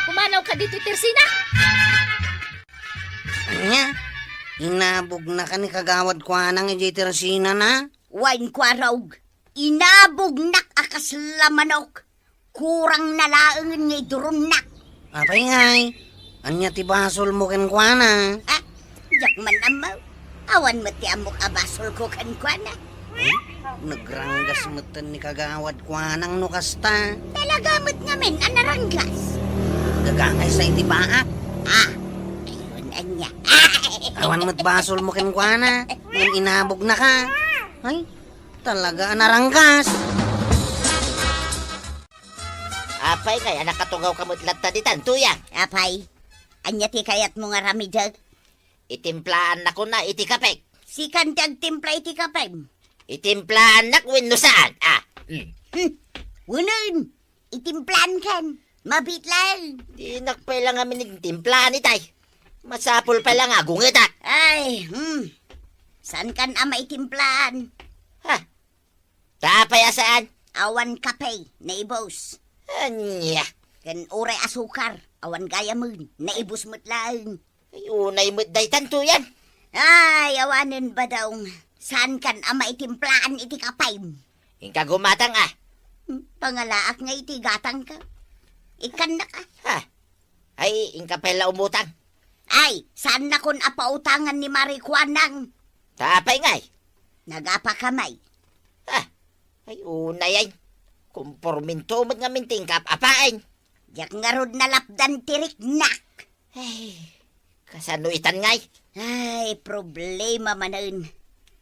Pumanawka ditoy tersina. Ania? Inabugnaka ni Kagawad Kuanang idiay tersinana? Wen, Kuarog. Inabugnak a kasla manok. Kurangna laengen nga iduronnak. Apay ngay? Ania ti basolmo kenkuana? Ah, diak man ammo. Awan met ti ammok a basolko kenkuana. Hmm? Nagranggas metten ni Kagawad Kuanang no kasta. Talaga met ngamin a naranggas. Gagangaysa iti baak. Ah, ayun, ania. Awan met basolmo kenkuana. Ngem inabugnaka. Ay, talaga a naranggas. Apay ngay a nakatungawka met latta ditan, Tuyang? Apay, ania ti kayatmo nga aramidek? Itimplaannakon a iti kapek. Sikan ti agtimpla iti kapem? Itimplaannak wenno saan? Ah, mm. Hmm, wenen, itimplaankan. Mabiit laeng. Dinak pay la ngamin itimplaankan itay. Masapul pay la nga agungetak. Ay, hmm. Saan kan a maitimplaan? Ha? Ta apay a saan? Awan kape, naibus. Ania? Ken uray asukar, awan gayamen, naibus met laeng. Ay, unay met daytan, Tuyang. Ay, awanen, Badong. Saan kan a maitimplaan iti kapem? Inka gumatang, ah. Hmm, pangalaak nga iti gatangka. Ikkannak, ah. Ha? Ay, inka pay la umutang. Ay, saannakon a pautangan ni Mari Kuanang. Ta apay ngay? Nagapaka may. Ah, ay, unay ay. Kumporminto met ngamin ti inka ap-apaen. Diak ngarud nalapdan ti riknak. Ay, kasano itan ngay? Ay, problema manen.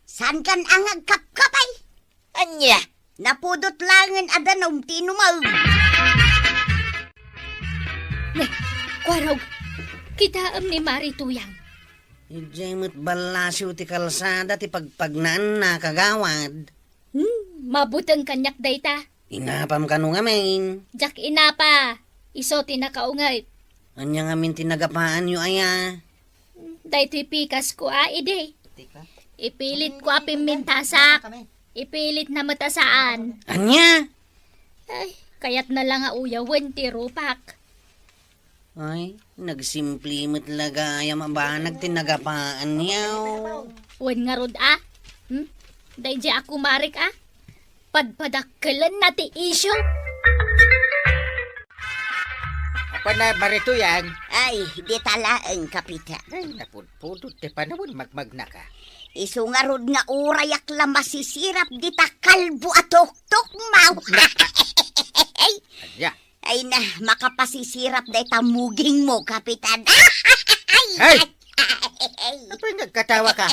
Saan kan a ngagkapkapay? Ania? Napudot laengen a danum ti inumem. Ne, Kuarog, kitaem ni Mari Tuyang. Idiay met ballasiw ti kalsada ti pagpagnaenna, kagawad. Hmm, mabuteng kaniak dayta. Inapam kano ngamin? Diak inapa. Isu ti nakaunget. Ania ngamin ti nagapaanyo aya? Daytoy pikasko a idi. Ipilitko a pimmintasak. Ipilitna met a saan. Ania? Ay, kayatna la nga uyawen ti rupak. Ay, nagsimple met la gayam a banag ti nagapaanyo. Wen ngarud a? Hmm? Daydiay a kumarek a? Padpadakkelenna ti isyu. Apay na, Mari Tuyang? Ay, dita laeng, Kapitan. Ay, napudpudot ti panawen, magmagnaka. Isu ngarud nga urayak la masisirap dita kalbo a tuktukmaw. Ania? Ay na, makapasisirap dayta mugingmo, Kapitan. Ay! Apay nga agkatawaka?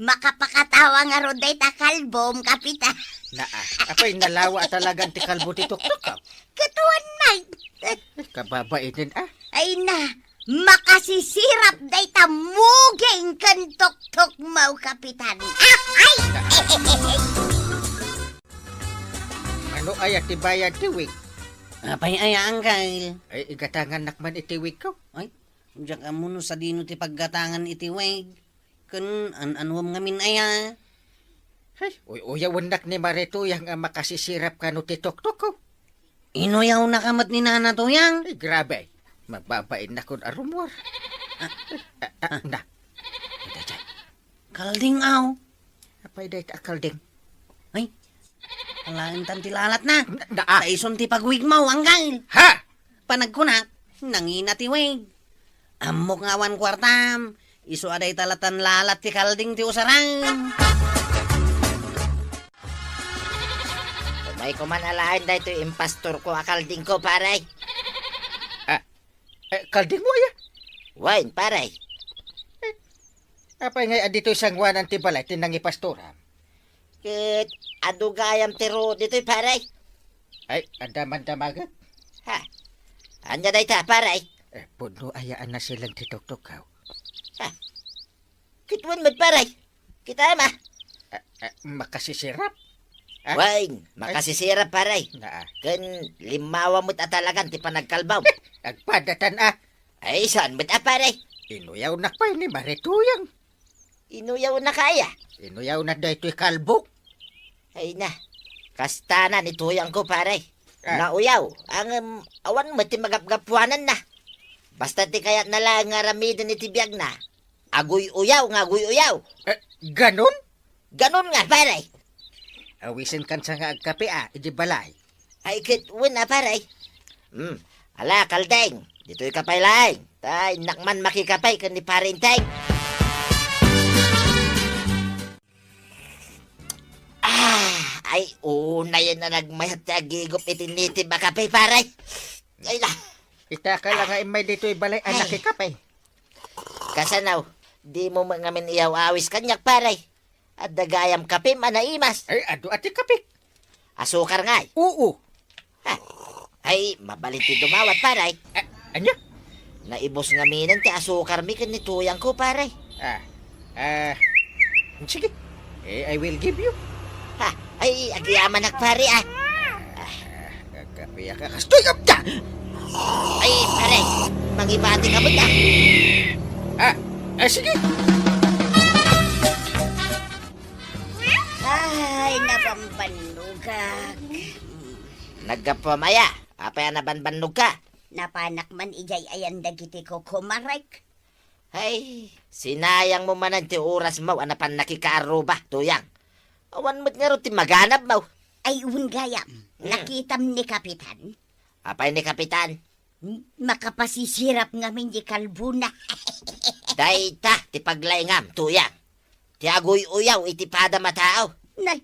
Makapakatawa ngarud dayta kalbom, Kapitan. Naa, apay nalawa a talagan ti kalbo ti tuktukko? Ket wen met. Kababainen, ah. Ay na, makasisirap dayta muging ken tuktukmaw, Kapitan. Ay! Mano aya ti bayad ti wig? Apay aya, Angkel? Ay, igatangannak man iti wigko. Ay, diak ammo no sadino ti paggatangan iti wig. Ken an-anuem ngamin aya? Ay, uy-uyawennak ni Mari Tuyang a makasisirap kano ti tuktukko. Inuyawnaka met ni Nana Tuyang? Ay, grabe. Mababain nakon a rumor. Ah, ah, ah, na. Daydiay. Kalding, aw. Apay dayta a kalding? Ay. Alaentan ti lalatna. Na, na, ah. Ta isun ti pagwigmo, Anggal. Ha? Panagkunak, nangina ti wig. Ammok nga awan kuartam. Isu a dayta latan lalat ti kalding ti usaram. Umay koman alaen daytoy impastorko a kaldingko, pare. Ah, eh, kaldingmo aya? Wen, pare. Eh, apay ngay a ditoy sanguanan ti balay ti nangipastoram? Ket adu gayam ti ruod ditoy, pare. Ay, adda mandamaget? Ha? Ania dayta, pare? Eh, pudno aya a nasileng ti tuktukaw? Ha? Ket wen met, pare. Kita ma. Eh, eh, makasisirap? Ha? Wen, makasisirap, pare. Naa. Ken limmawa met a talagan ti panagkalbam. Agpadatan a. Ay, saan met a, pare? Inuyawnak pay ni Mari Tuyang. Inuyawnak aya? Inuyawnak daytoy kalbok. Ay na, kastana ni Tuyangko, pare. Ah. Nauyaw, ngem awan met ti magapgapuananna. Basta ti kayatna laeng nga aramiden iti biagna, aguy-uyaw nga aguy-uyaw. Eh, ganon? Ganon nga, pare. Awisenkan sa nga agkape, ah, iti balay. Ay, ket wen a, pare. Hmm. Ala, kalding. Ditoy ka pay laeng. Ta innak man makikape ken ni Pare Enteng. Ah, ay, unayen a nagmayat ti agigup iti nitib a kape, pare. Ay, la. Ita ka la nga immay ditoy balay a Ay. nakikape. Kasano? Dimo met ngamin iyaw-awis kaniak, pare. Adda gayam kapem a naimas. Ay, adu a ti kapek. Asukar ngay? Oo. Ha? Ay, mabalin ti dumawat, pare. A-, ania? Naibus ngaminen ti asukarmi ken ni Tuyangko, pare. Ah, ah, sige. Eh, I will give you. Ha? Ay, agyamanak, pare, ah. Ah, kakapiak a kastoy, apta! Ay, pare, mangibatika met, ah. Ah, ah, sige. Ay, nabambannogak. Naggapuam aya? Apay a nabambannogka? Napanak man idiay ayan dagiti kukumarek. Ay, sinayangmo manen ti orasmo a napan nakikaarruba, Tuyang. Awan met ngarud ti maganabmo. Ay, wen gayam. Hmm. Nakitam ni Kapitan? Apay ni Kapitan? Makapasisirap ngamin di kalbona. Dayta ti paglaingam, Tuyang. Ti aguy-uyaw iti padam a tao. Nay,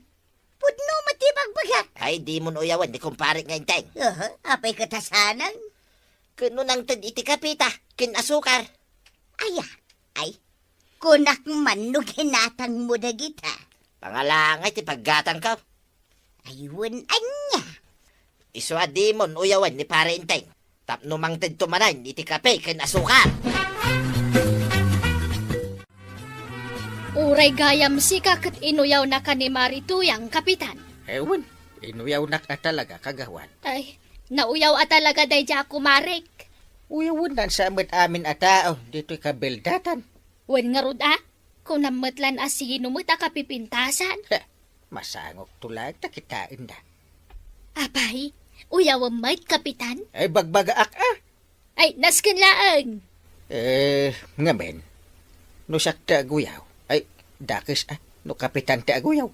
pudno met ti bagbagak. Ay, dimon uyawen ni kumparek nga Enteng. Aha, apay ket a saanen? Ket no nangted iti kapeta ken asukar. Aya, ay, kunak man no ginatangmo dagita. Pangalangay ti paggatangko. Ay, wen ania? Isu a dimon uyawen ni Pare Enteng tapno mangtedto manen iti kape ken asukar. Uray gayam sika ket inuyawnaka ni Mari Tuyang, Kapitan. Eh, wen, inuyawnak a talaga, Kagawad. Ay, nauyaw a talaga daydiay a kumarek. Uyawennan sa met amin a tao ditoy kabeldatan. Wen ngarud a, kunam met lan a sino met a kapipintasan. Heh, masangokto laeng ta kitaenna. Apay, uyawem met, Kapitan? Ay, bagbagaak a. Ay, nasken laeng. Eh, ngamin, no siak ti aguyaw, ay, dakes a, no Kapitan ti aguyaw.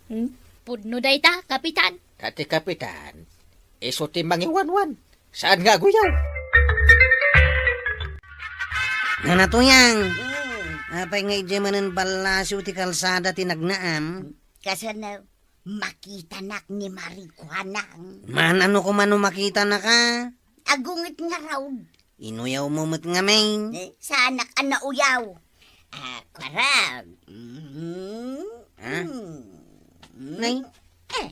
Hmm? Pudno dayta, Kapitan. Ta ti Kapitan, isu ti mangiwanwan. Saan nga aguyaw? Nana Tuyang, Hmm. apay nga idiay manen ballasiw ti kalsada ti nagnaam? Kasano, makitanak ni Mari Kuanang. Maan no koma no makitanaka? Agunget ngarud. Inuyawmo met ngamin. Eh, saanak a nauyaw. Ah, kuarag. Mm. Ha? Mm. Nay? Eh.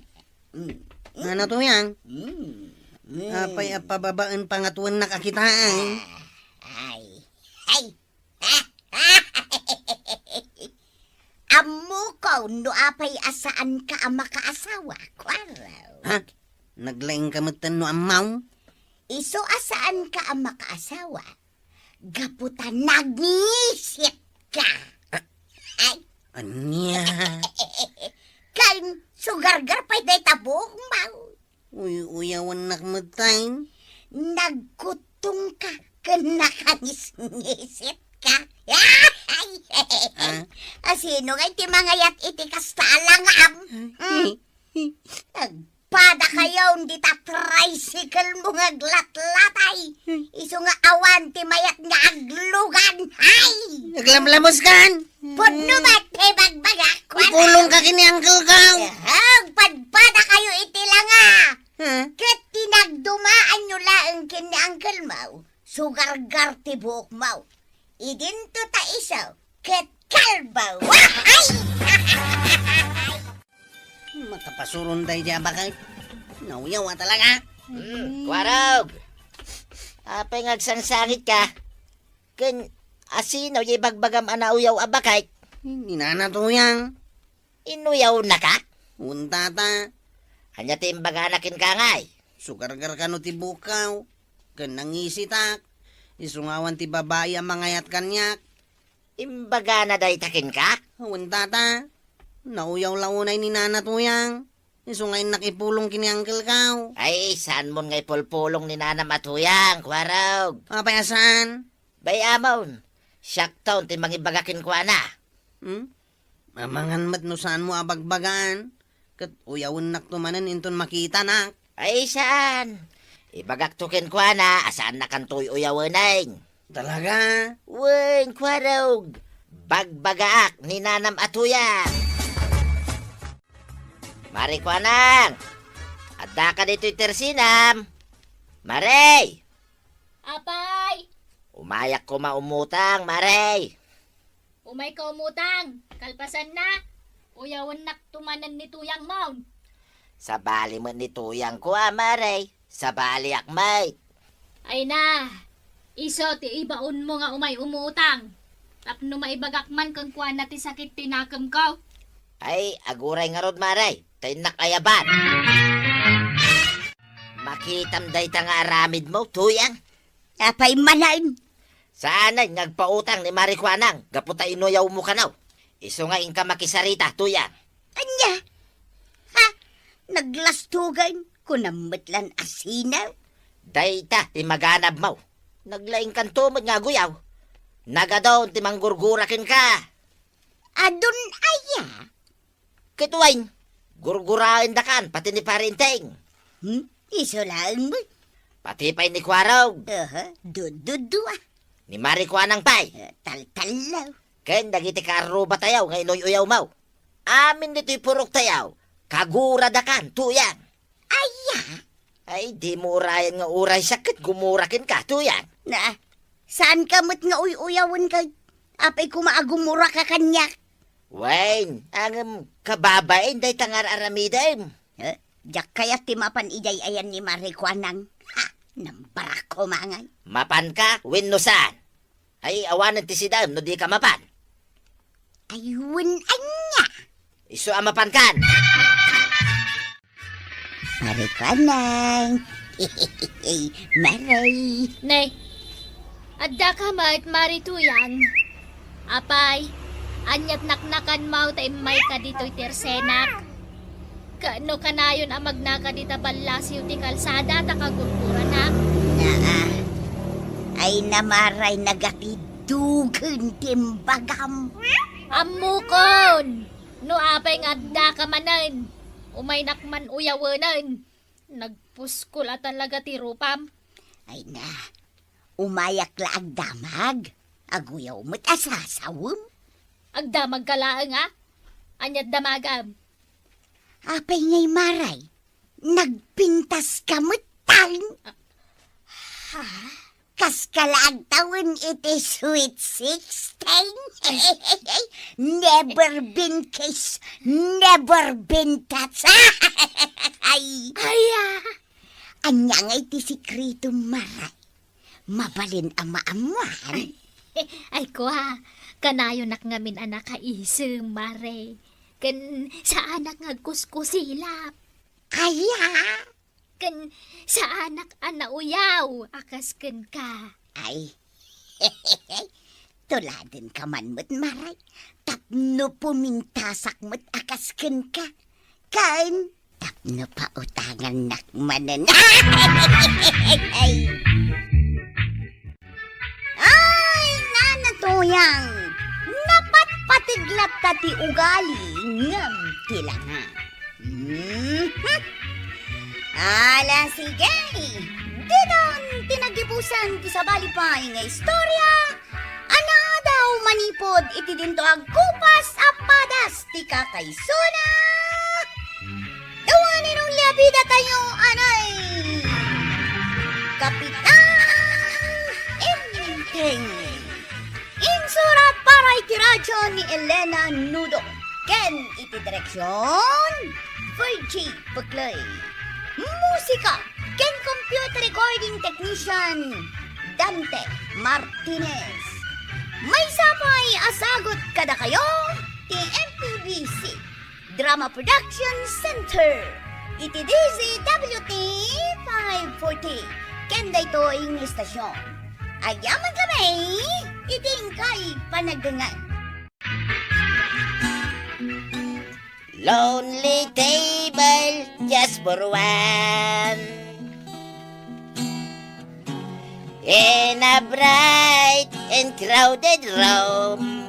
Mm. Nana Tuyang? Mm. Mm. Apay a pababaen pangatuennak a kitaen? Ah, ay. Ay. Ammoko no apay a saanka a makaasawa, kuarag. Ha? Naglaingka metten no ammaw? Isu a saanka a makaasawa, gapu ta nagngisitka. Ah. Ay. Ania? Ken sugargar pay dayta buokmo. Uy-uyawannak metten. Nagkuttongka ken nakangisngisitka. Ah? A sino ngay ti mangayat iti kasta a langam? Hmm? Agpadakayon dita tricycle mo nga aglatlatay. Isu nga awan ti mayat nga aglugan. Hay! Aglamlamos kan? Pudno met ti bagbagak, kuana? Ipulong ka ken ni Uncle Gaw. Agpadpadakayo iti langa. Ha? Ket ti nagdumaanyo laeng ken ni Uncle Mau, sugargar ti buokmo. Idinto ta isu ket kalbo. Wahay! Makapasuron daydi a baket. Nauyaw a talaga. Hmm, Kuarog. Apay nga agsangsangitka? Ken asino diay ibagbagam a nauyaw a baket? Ni Nana Tuyang. Inuyawnaka? Wen, Tata. Ania ti imbagana kenka ngay? Sugargar kano ti buokko, ken nangisitak. Isu nga awan ti babai a mangayat kaniak. Imbagana dayta kenka? Wen, Tata. Nauyaw la unay ni Nana Tuyang. Isu nga innak ipulong ken ni Uncle Gaw. Ay, saanmon nga ipulpulong ni Nanam a Tuyang, Kuarog. Apay a saan? Bay-amon, siakton ti mangibaga kenkuana. Hmm? Amangan met no saanmo a bagbagaan, ket uyawennakto manen inton makitanak. Ay, saan. Ibagakto kenkuana a saannakanto uyawen. Talaga? Wen, Kuarog. Bagbagaak ni Nanam a Tuyang. Mare Kuanang, addaka ditoy tersenam? Mare! Apay! Umayak koma umutang, Mare. Umayka umutang, kalpasanna, uyawennakto manen ni Tuyangmon. Sabali met ni Tuyangko a, Mare. Sabaliak met. Ay na, isu ti ibaonmo nga umay umutang. Tapno maibagak man kenkuana ti sakit ti nakemko. Ay, aguray ngarud, Mare. Ta innak ayaban. Makitam dayta nga aramidmo, Tuyang. Apay manen? Saanen nga agpautang ni Mare Kuanang gapu ta inuyawmo kano. Isu nga inka makisarita, Tuyang. Ania? Ha? Naglastugan? Kunam met lan a sino? Dayta ti maganabmo. Naglaingkanto met nga aguyaw. Nagadun ti manggurgura kenka. Adun aya? Ket wen, gurguraendakan pati ni Pare Enteng. Hmm? Isu laeng met. Pati pay ni Kuarog. Aha, dududua. Ni Mare Kuanang pay. Eh, taltallo. Ken dagiti kaarrubatayo nga inuy-uyawmo. Amin ditoy puroktayo, kaguradakan, Tuyang. Aya? Ay, dimo urayen nga uray siak ket gumura kenka, Tuyang. Na, saanka met nga uy-uyawen ket apay koma a gumuraka kaniak? Wen, ngem kababain dayta nga ar-aramidem. Eh, diak kayat ti mapan idiay ayan ni Mare Kuanang. Ha, nambarak koma ngay. Mapanka wenno saan? Ay, awanen ti sidaem no dika mapan. Ay, wen ania? Isu a mapankan. Mare Kuanang. Mare. Ne, addaka met, Mare Tuyang. Apay, ania't naknakanmo ta immayka ditoy tersenak? Ket no kanayon a magnaka dita ballasiw ti kalsada ta kagurguranak? Naa. Ay, namaray nagatidugen ti imbagam. Ammokon! No apay nga addaka manen, umaynak man uyawenen. Nagpuskol a talaga ti rupam. Ay na, umayak la agdamag. Aguyaw met a sasawem. Agdamagka laeng a? Ania't damagam? Apay ngay, Maray? Nagpintaska met tan? Ah, ha? Kaska la agtawen iti Sweet Sixteen? Never been kissed, never been touched. Ay. Ay, ah. Ania ngay ti sikretom, Maray? Mabalin a maammuan? Ay, kua, kanayonak ngamin a nakaisem, Mare. Ken saanak nga agkuskusilap. Aya? Ken saanak a nauyaw a kas kenka. Ay, tuladenka man met, Maray, tapno pumintasak met a kas kenka. Ken tapno pautangannak manen. Ay, Nana Tuyang, napatpateg latta ti ugali ngem ti langa. Mhm. Ala, sige. Ditan ti nagibusan ti sabali pay nga istorya, a naadaw manipud iti dinto agkupas a padas ti kakaisuna. Awan inong liabida tayo, anay. Kapitan Enteng. Insurat para iti radyo ni Elena Nudo. Ken iti direksyon, Virgie Buclay. Musika ken computer recording technician, Dante Martinez. Maysa pay a sagut kadakayo ti M P B C Drama Production Center iti D Z W T five forty. Ken daytoy nga istasyon. Agyaman kami iti inkay panagdengngeg. Lonely table just for one in a bright and crowded room.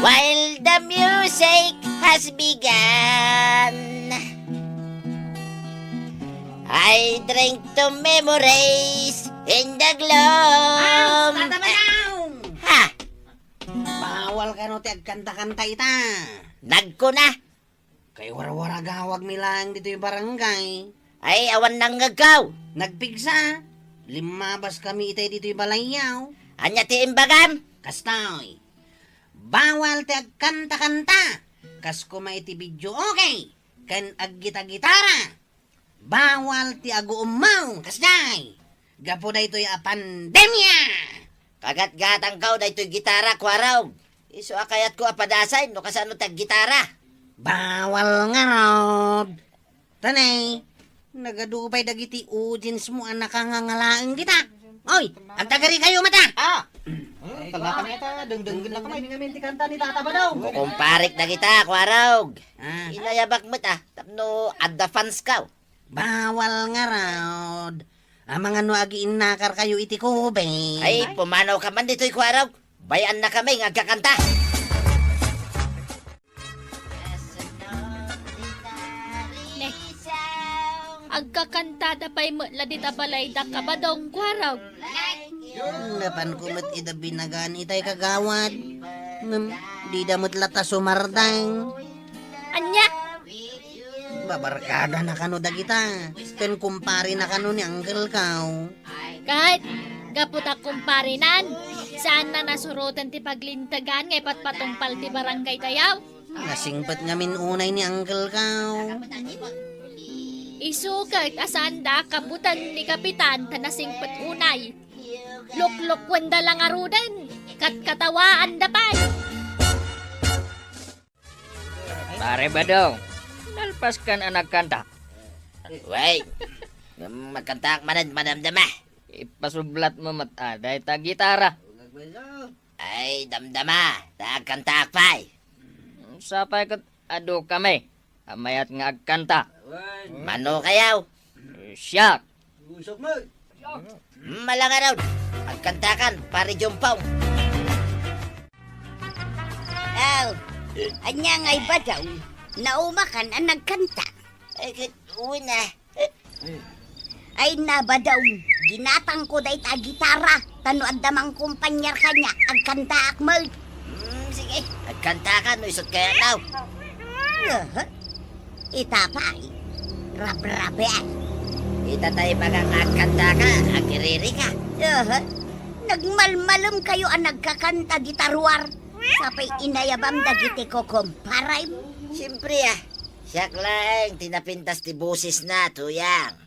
While the music has begun, I drink to memories in the gloom. Ah, Tata Manong! Ha? Bawal kano ti agkanta-kanta ita. Nagkuna. Kay warwaragawagmi laeng ditoy barangay. Ay, awan nangngegkaw. Nagpigsa. Limmabas kami itay ditoy balayyaw. Ania ti imbagam? Kastoy. Bawal ti agkanta-kanta. Kas koma iti videoke ken aggita-gitara. Bawal ti aguummaw. Kasdiay. Gapu daytoy a pandemia. Kagatgatangkaw daytoy gitara, Kuarog. Isu a kayatko a padasen no kasano ti aggitara. Bawal ngarud. Tanay, nagadu pay dagiti audience mo a nakangangalaeng dita. Oy, agtagarikayo mata! Ah! Ay, kala kami ta, dengdenggen na kami. Ngamin ti kanta ni Tata Badong. Kukumparik dagita, Kuarog. Ah. Inayabak met, ah, tapno adda fans kaw. Bawal ngarud. Amangan no agiinnakar kayo iti kubing. Ay, pumanaw ka man ditoy, Kuarog. Bayaanna kami nga agkakanta. Ne. Agkakantada pay met la dita balayda, Kabadong, Kuarog. Napanko met ida binagaan itay kagawad. Ngem, dida met la ta sumardeng. Ania? Babarkada na kano dagita. Ken kumpare na kano ni uncle kaw. Ket, gapu ta kumparenan, saanna nasuroten ti paglintegan nga ipatpatungpal ti barangay tayo. Nasingpet ngamin unay ni uncle kaw. Isu ket a saanda a kabuteng ni Kapitan ta nasingpet unay. Luklukuenda la ngaruden, katkatawaanda pay. Pare Badong, nalpas kan a nagkanta. Wen, magkantaak manen, madamdama. Ipasublat mo met a dayta gitara. Ay, damdama, ta agkantaak pay. Sapay ket adu kami a mayat nga agkanta. Mano kayaw? Siak. Malangarod, agkantakan, Pare Jompong. Aw, ania ngay Badong? Naumakan a nagkanta? Ay, ket, uy na. Ay, na, Badong, ginatangko dayta a gitara, ta no adda mangkumpanyar kaniak, agkantaak met. Hmm, sige, agkantakan no isut kayat daw. Aha. Ita pay, rabrabian. Ita tay baga nga agkantaka, agiririka. Aha. Nagmalmalem kayo a nagkakanta dita ruar. Sapay inayabam dagiti kukumparem. Siempre, ah. Siak laeng ti napintas ti bosesna, Tuyang.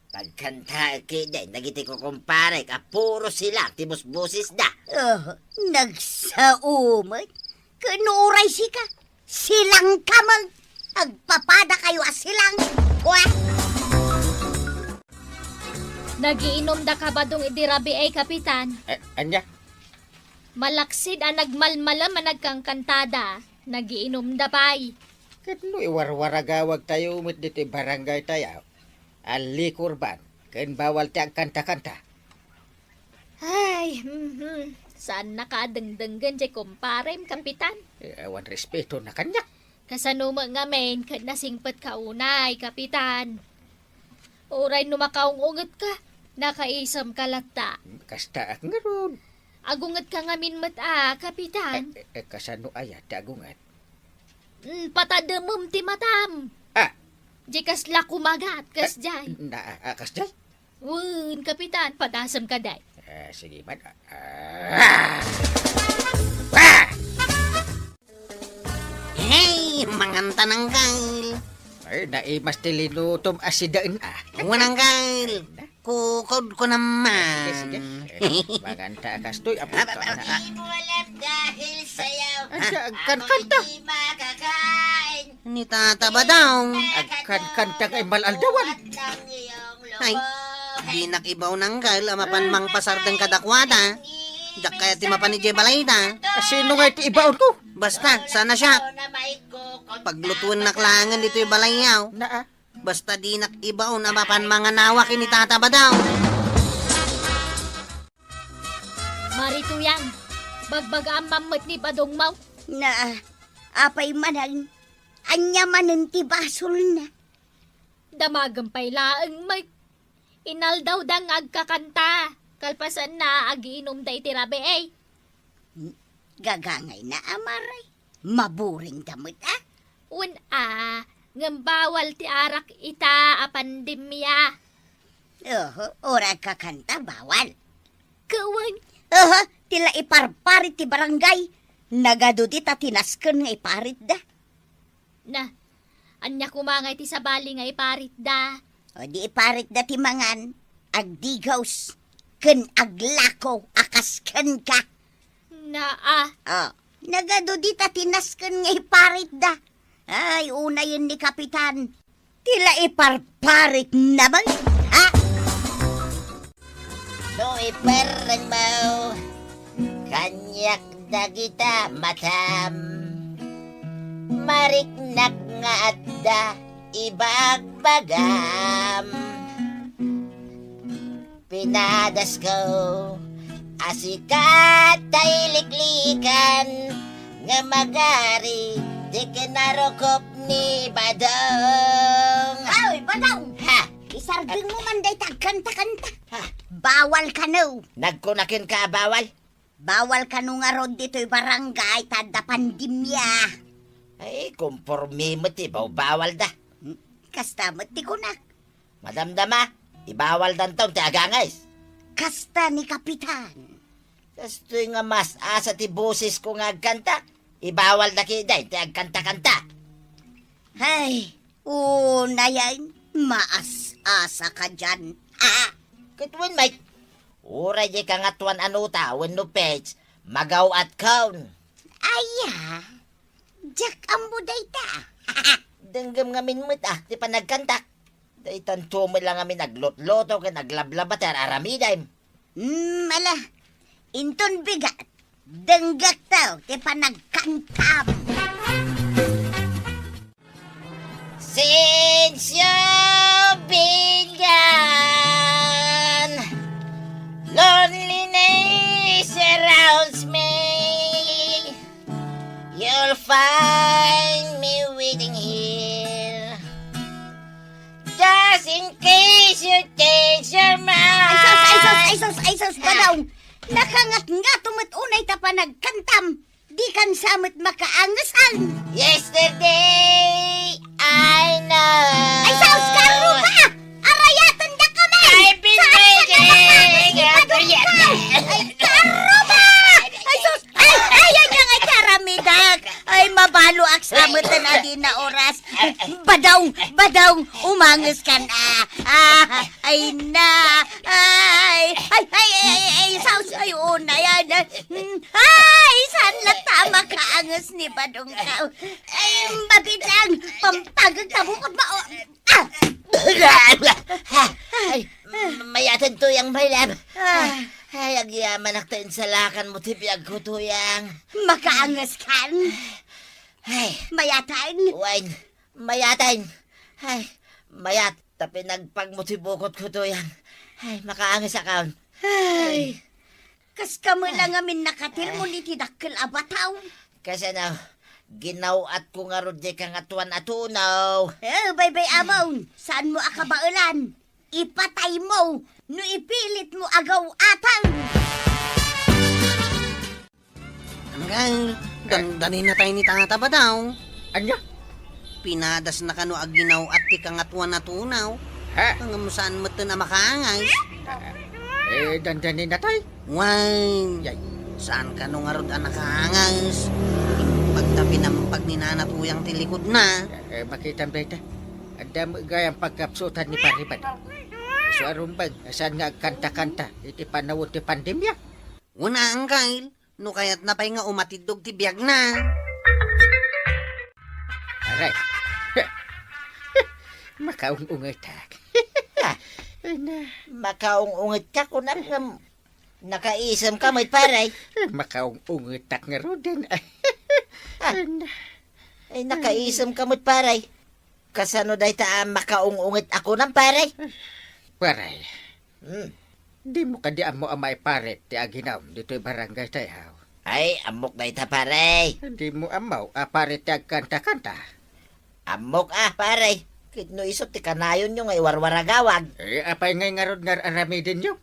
Pagkantaek ketdi dagiti kukumparek a puro silang ti busbosesda. Oh, nagsao met. Ken no uray sika, silangka met. Agpapadakayo a silang. Wa! Nagiinumda ka, Badong, idi rabii, Kapitan? Eh, ania? Malaksid a nagmalmalem a nagkankantada, nagiinumda pay. Ket no iwarwaragawagtayo met ditoy barangaytayo, a liquor ban ken bawal ti agkantakanta. Ay, mhm. Saannaka a dengdenggen diay kumparem, Kapitan. Eh, awan respeto na kaniak. Kasano met ngamin ket nasingpetka unay, Kapitan? Uray no makaung-ungetka, nakaisemka latta. Kastaak ngarud. Agungetka ngamin met a, Kapitan. Eh, eh, eh, kasano aya ti agunget? Mm, patademem ti matam. Ah. Di kasla kumagat, kasdiay. Na, ah, ah, kasdiay? Wen, Kapitan, padasem ka, day. Eh, sige man. Ah! Ah! Hey, manganta, Anggal. Ay, naimas ti linutom a sidaen, ah. Wen, Anggal. Kukod ko naman. Sige, sige. Eh, manganta kastoy, apo. Aba, aba, aba. Di mo alam dahil sa'yo, asa, agkankanta? Ako'y di makakain. Ni Tata Badong. Agkankanta kay mal-aldawan. Ay, dinak ibaon, Anggal, a mapan mangpasardeng kadakuada. Diak kayat ti mapan idiay balayda. A, sino nga iti ibaon ko? Basta, sana siya. Paglutuennak laengen ditoy balayyo. Naa. Basta dinak ibaon a mapan manganawak ken ni Tata Badong. Mari Tuyang, bagbagaam man met ni Badongmo. Naa, apay manen, ania manen ti basolna? Damagem pay laeng met. Inaldawda nga agkakanta, kalpasanna, agiinumda iti rabii. Gagangayna a, Mari. Maburingda met a. Wen a, ngem bawal ti arak ita a pandemia. Oho, uray agkakanta, bawal. Ket wen. Oho, ti la iparparit ti barangay. Nagadu dita ti nasken nga iparitda. Na, ania koma nga iti sabali nga iparitda? O di iparitda ti mangan, agdigos, ken aglako a kas kenka. Naa. O, nagadu dita ti nasken nga iparitda. Ay, unayen ni Kapitan. Ti la iparparitna met, ha? No iperrengmo, kaniak dagita matam. Mariknak nga adda ibagbagam. Pinadasko a sika ti liklikan nga magari ti kinarukop ni Badong. Ay, Badong! Ha? Isardengmo man dayta agkanta-kanta. Ha? Bawal kano. Nagkuna kenka a bawal? Bawal kano ngarud ditoy barangay ta adda pandemia. Ay, komporme met ti baw-, bawalda. Hmm, kasta met ti kunak. Madamdama, ibawaldanton ti agangis. Kasta ni Kapitan. Kastoy nga mas-asa ti bosesko nga agkanta, ibawalda ketdin ti agkanta-kanta. Hay, unayen, maas-asa ka dian. Ah! Ket wen, Mike, uray di kangatuan a nota wenno page, magaw-atkon. Aya, diak ammo dayta. Denggem ngamin met, ah, ti panagkantak. Daytanto met la ngamin aglutluto ken aglablaba ti ar-aramidem. Hmm, ala, inton bigat, denggekto ti panagkantam. Since you've been gone, loneliness surrounds me. You'll find me waiting here. Just in case you change your mind. Ay sus, ay sus, ay sus, ay sus, Badong! Nakangatngato met unay ta panagkantam. Dikan sa met makaangesan. Yesterday, I know. Ay sus, karuba! Arayaten da kami! I've been waiting. Ay, karuba! Ay sus! Ay, ay, ay, ay, karamidak! Ay, mabalo ak sa met na di na oras. Badong, Badong, umanges kan, ah. Ah, ay na. Ay, ay, ay, ay, ay, saus, ay, una yan. Mm, ay, saan lang ta makaanges ni Badong ka? Ay, mabitang, pampagag tabukod ba? O, ah! Ay, mayaten to yang my love. Ah. Ay, agyamanak ta insalakan mo ti biag ko, Tuyang. Makaanges kan? Ay. Mayatan? Wen, mayatan. Ay, mayat ta pinagpag mo ti bukod ko, Tuyang. Ay, makaanges akon. Ay. Ay. Kas kamo la ngamin nakatilmon iti dakkel a bataw. Kasano? Ginaw-atko ngarud diay kangatoan a tunaw. Eh, baybay-amon, saanmo a kabaelan? Ipataymo no ipilitmo a gaw-atan. Anggal, dandaninatay ni Tata Badaw. Ania? Pinadasna kano a ginaw-at ti kangatoan a tunaw. Ha? Ngem saan metten a makaangas. Eh, dandaninatay? Wen, yay, saan kano ngarud a nakaangas? Imbag ta pinampag ni Nana Tuyang ti likudna. Eh, makitam dayta. Adda met gayam pagkapsutan ni Pari Badaw. Isu a rumbeng, saan nga agkanta-kanta iti panawen ti pandemia? Wen, anggal, no kayatna pay nga umatiddog ti biagna. Aray. Makaung-ungetak. Ay na. Makaung-ungetka, kunak ngem nakaisemka met, pare. Makaung-ungetak ngaruden. Ay na. Ay, nakaisemka met, pare. Kasano dayta a makaung-unget a kunam, pare? Pare. Hmm. Dimo kadi ammo a maiparit ti aginawem ditoy barangay tayo? Ay, ammok dayta, pare. Dimo ammo a parit ti agkanta-kanta? Ammok a, pare. Ket no isu ti kanayonyo nga iwarwaragawag. Eh, apay ngay ngarud nga ar-aramidenyo?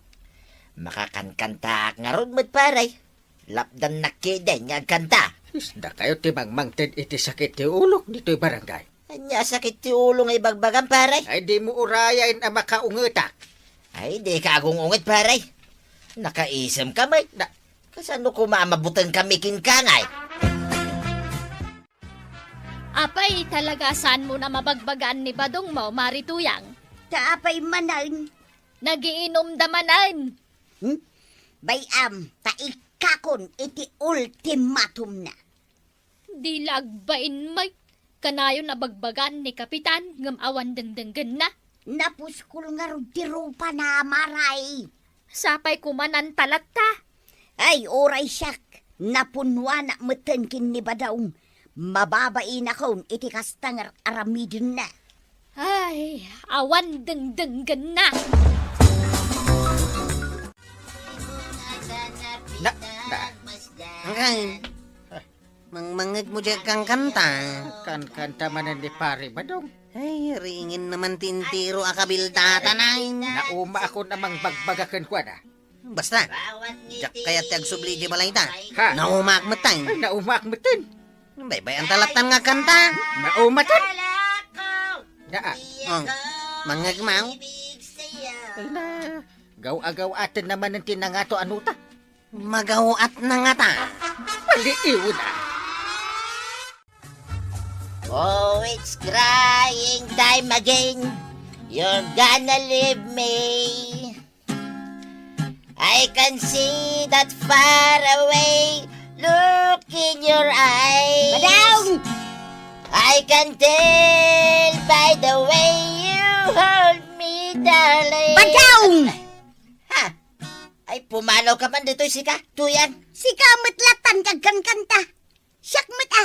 Makakankantaak ngarud met, pare. Lapdannak kiden nga agkanta. Isda kayo ti mangmangted iti sakit ti ulok ditoy barangay. Ania sakit ti ulo nga ibagbagam, pare? Ay, dimo urayen a makaungetak. Ay, dika agung-unget, pare. Nakaisemka met. Da, kasano koma a mabutengkami kenka ngay? Apay, talaga saanmo na mabagbagaan ni badongmo, Mari Tuyang? Ta apay manen? Nagiinumda manen. Hmm? Bay-am, ta ikkakon iti ultimatumna. Di la agbain met. Kanayon a bagbagaan ni Kapitan ngem awan dengdenggenna. Napuskol ngarud ti rupana, Mari. Sapay koma nantalatta. Ay, uray siak, napunnuanak metten ken ni Badong. Mababainakon iti kasta nga ar-aramidenna. Ay, awan dengdenggenna. Na, na. Angkan. Mangmangegmo diay agkankanta. Kankanta manen ni Pari Badong. Ay, ringen naman ti entero a kabiltatan, ay. Nauma akon a mangbagbaga kenkuana. Basta, diak kayat ti agsubli diay balayta. Ha? Naumaak metten. Ay, naumaak metten. Baybay-anta lattan nga agkanta. Naumaten. Naa. Oh, mangngegmaw. Ay na, gaw-agaw-aten naman ti nangato a nota. Magaw-at na ngata. Maliiw na. Oh, it's crying time again. You're gonna leave me. I can see that far away look in your eyes. Badong! I can tell by the way you hold me, darling. Badong! Ha? Ay, pumanawka man ditoy sika, Tuyang. Sika met lattan ti agkankanta. Siak met a.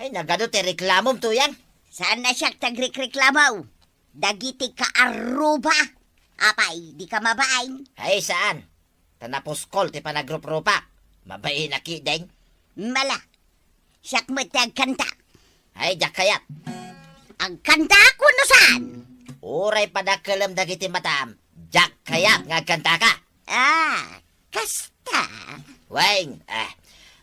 Ay, nagadu ti reklamom, Tuyang. Saan a siak ti agrekreklamo. Dagiti kaarruba. Apay, dika mabain? Ay, saan. Ta napuskol ti panagruprupak. Mabainak ketdin. Mala. Siak met ti agkanta. Ay, diak kayat. Agkantaak wenno saan? Uray padakkelem dagiti mataam. Diak kayat nga agkantaka. Ah, kasta. Wen, ah.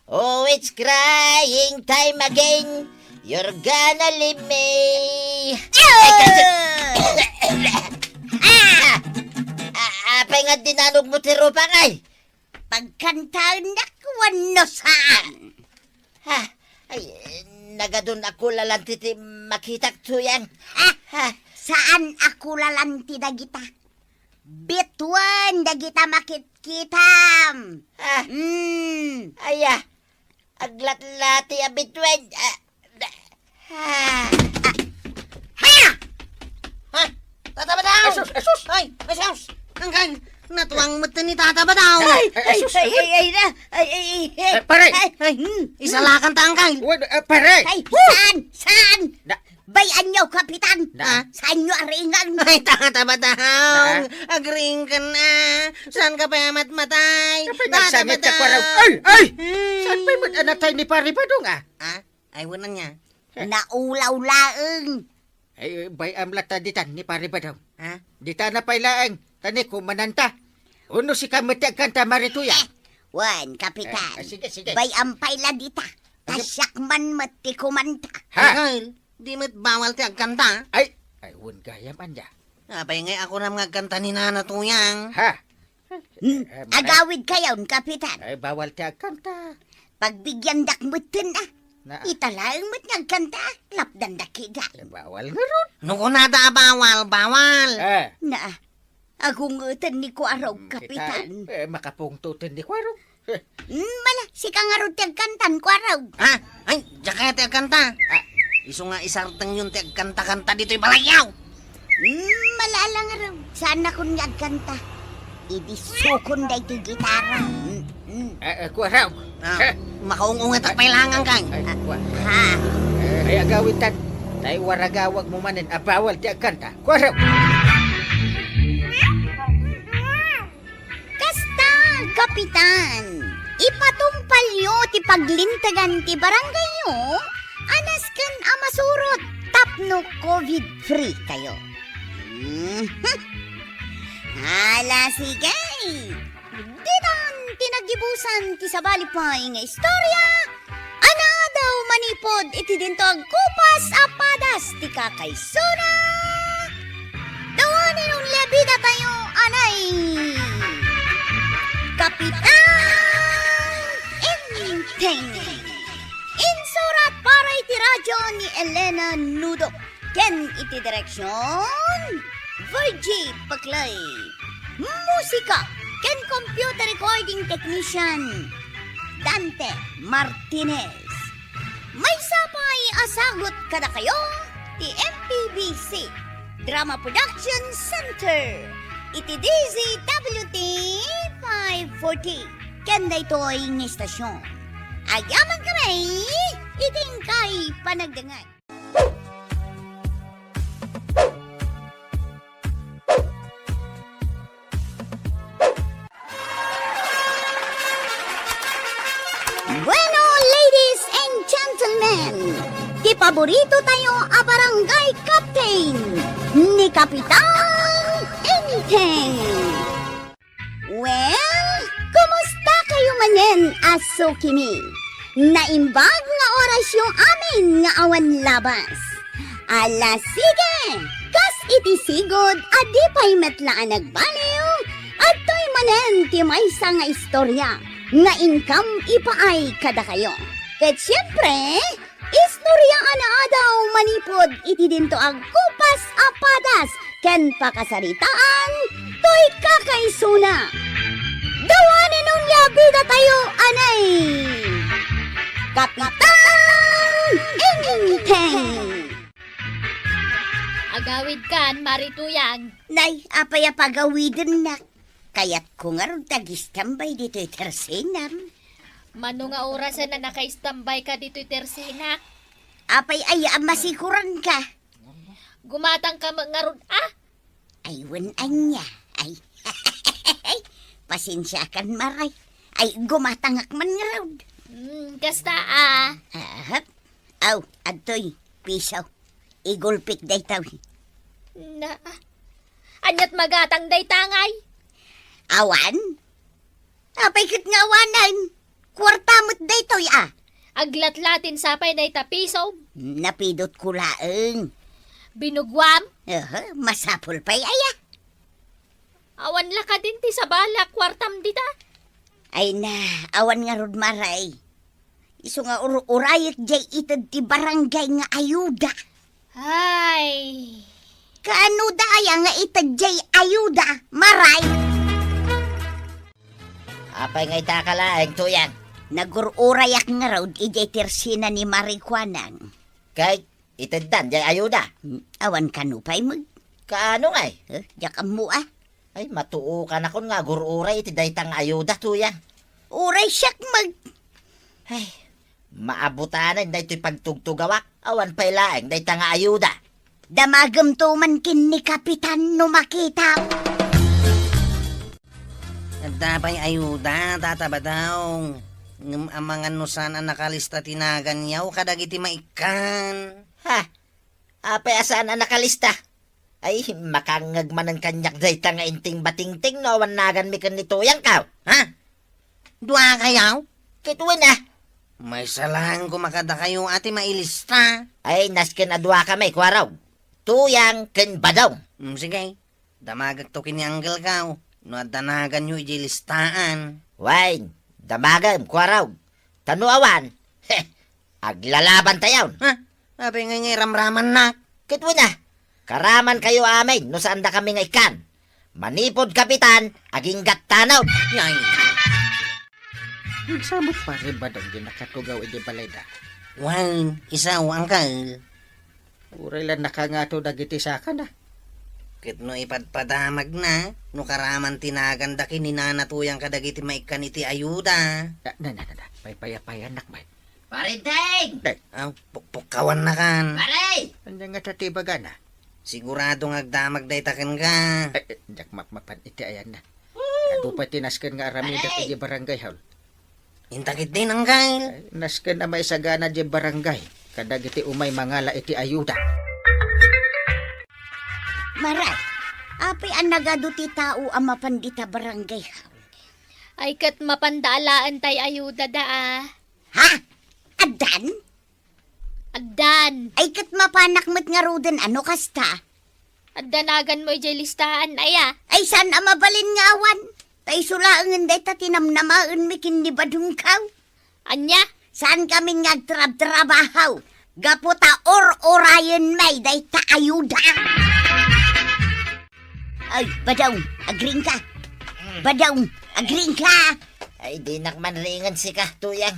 Oh, it's crying time again. You're gonna leave me. Ah! Ay, kasi- Ah! Ah, apay nga dinanogmo ti rupak, ay? Pagkantaennak wenno saan? Ha? Ay, nagadun a kulalanti ti makitak, Tuyang. Ah, ha? Saan a kulalanti dagita? Bituen dagita makitkitam. Ah. Mm. Aya, aglatlati a bituen. Ah, da-, ah. Ha? Ha? Tata Badong! Jesus, Jesus! Ay, Jesus! Angkan, natuang met ni Tata Badong! Ay, ay, Jesus! Ay, ay, ay, na! Ay, ay, ay, Eh, pare! Ay, ay, hmm. Isalakan ta, angkan! Wait, eh, pare! Ay, saan? Saan? Da- Bay-anyo, Kapitan! Da- Ah? Saanyo a ringen? Ay, Tata Badong! Da- Agring ka na! Saan ka pa matmatay? Apay, Tata nagsangit ka, Badong! Kwaraw? Ay! Ay! Hmm. Saan pa'y mat-, anatay ni Pare Badong, ah? Ah? Ay, wen ania? Naulaw laeng. Ay, bay-am latta ditan ni Pare Badong. Ha? Dita na pay laeng, ta ni kumananta. Uno sika met ti agkanta, Mari Tuyang? Eh, wen, Kapitan. Eh, sige, sige. Bay-am pay la dita. Ta siak man met ti kumanta. Ha? Miguel, di met bawal ti agkanta. Ay, ay, wen gayam, ania? Apay ngay a kunam nga agkanta ni Nana Tuyang? Ha? Hmm, eh, agawidkayon, Kapitan. Ay, bawal ti agkanta. Pagbigiandak metten, ah. Na. Ita laeng met nga agkanta, ah. Lapdandak ida. Eh, bawal ngarud. No kunada a bawal, bawal. Eh. Na, agungeten ni Kuarog, hmm, Kapitan. Kita, eh, makapungtoten ni Kuarog. Eh. Hmm, mala, sika ngarud ti agkantan, Kuarog. Ha? Ay, diak kaya ti agkanta. Ah. Isu nga isartengyon ti agkanta-kanta ditoy balayyo. Hmm, mala, ala ngarud. Saannakon nga agkanta. Idisukon daytoy gitara. Hmm, hmm. Eh, eh, Kuarog. Ah, eh. Makaung-unget a pailangan kay. Ay, Kuarog. Ha? Eh, ay, agawidtan. Tay waragawag mo manen a bawal ti agkanta. Kuarog. Kasta, Kapitan, ipatungpalyo ti paglintegan ti barangayyo a nasken a masurot tapno covid-free kayo. Mhm. Ala, sige. Ditan ti nagibusan ti sabali pay nga istorya a naadaw manipud iti dinto agkupas a padas ti kakaisuna. Dawanen unli a bidatayo, anay! Kapitan Enteng. Insurat para iti radyo ni Elena Nudo. Ken iti direksion, Virgie Paclay. Musika ken computer recording technician, Dante Martinez. Maysa pay a sagut kadakayo ti M P B C Drama Production Center iti D Z W T five forty ken daytoy nga istasion. Agyamankami iti inkay panagdengngeg. Bueno, ladies and gentlemen, ti paborito tayo a barangay captain, ni Kapitan Enteng. Well, kumusta kayo manen a sukimi? Naimbag nga orasyo amin nga awan labas. Ala, sige! Kas iti sigud a di pay met la a nagbaliw, adtoy manen ti maysa nga istorya nga inkam ipaay kadakayo. Ket siempre, istorya a naadaw manipud iti dinto agkupas a padas ken pakasaritaan toy kakaisuna. Dawanen unli a bidatayo, anay! Kapitan Enteng! Agawidkan, Mari Tuyang. Nay, apay a pagawidennak? Kayatko ngarud ti agistambay ditoy tersenam. Mano nga orasen a nakaistambayka ditoy tersenak? Apay aya a masikuranka? Gumatangka met ngarud, a? Ay, wen ania. Ay, pasensiakan, Maray. Ay, gumatangak man ngarud. Hmm, kasta, a. Ahap. Aw, adtoy, piso. Igulpik daytoy. Na, aniat magatang dayta ngay? Awan? Apay ket nga awanen? Kuarta met daytoy, a. Aglatlatin sa pay dayta piso. Napidotko laeng. Binuguam? Aha, masapul pay aya. Awan la kadin ti sabali a kuartam dita? Ay na, awan ngarud, Maray. Isu nga ur-urayek jay ited ti barangay nga ayuda. Ay. Kaano da aya nga ited jay ayuda, Maray? Apay nga itaka laeng, Tuyang? Nagur-urayak ngarud idiay tersena ni Maray Kuanang. Kay, iteddan jay ayuda? Hmm, awan kano pay met. Kaano ngay? Eh, diak ammo, a. Ay, matuokanakon nga agur-uray iti dayta nga ayuda, Tuyang. Uray siak met. Ay, maabutanen daytoy pagtugtugawak. Awan pay laeng dayta nga ayuda. Damagemto man ken ni Kapitan no makitam. Adda pay ayuda, Tata Badong. Ngem amangan no saan a nakalista ti naganyo kadagiti maikkan. Ha? Apay a saan a nakalista? Ay, makangngeg manen kaniak dayta nga inting batingting no awan naganmi ken ni Tuyangko. Ha? Duakayo? Ket wen a. Maysa laeng koma kadakayo a ti mailista. Ay, nasken a duakami, Kuarog. Tuyang ken Badong. Mm, sige. Damagekto ken ni Anggelko no adda naganyo idiay listaan. Wen, damagem, Kuarog. Ta no awan, he, aglalabantayon. Ha? Apay ngay nga iramramannak? Ket wen a, karamankayo amin no saandakami nga ikkan. Manipud kapitan, agingga't tanod. Yay. Nagsabot pare Badong ti nakatugaw idi balayda. Wen, isu, angkel. Uray la nakangato dagiti sakana. Ket no ipadpadamagna, no karaman ti naganda ken ni Nana Tuyang kadagiti maikkan iti ayuda. Na, na, na, na, na. Paypayapayannak met. Pare Deng! Deng! Ah, pukpukawannakan. Pare! Ania ngata ti ibagana? Sigurado nga agdamag dayta kenka. Eh, eh, diak mapmapan iti ayanna. Adu pay ti nasken nga aramidek Pare! Iti barangay hall. Inta ketdin, angkel. Ay, nasken a maisagana diay barangay kadagiti umay mangala iti ayuda. Maray, apay a nagadu ti tao a mapan dita barangay hall? Ay, ket mapanda alaen tay ayudada a. Ha? Addan? Addan. Ay, ket mapanak met ngaruden a no kasta. Adda naganmo idiay listaan, aya? Ay, saan a mabalin nga awan? Ta isu laengen dayta ti namnamaenmi ken ni Badongko. Ania? Saankamin nga agtrabtrabaho gapu ta ur-urayenmi dayta ayuda. Ay, Badong, agriingka. Badong, agriingka. Ay, dinak man riingen sika, Tuyang.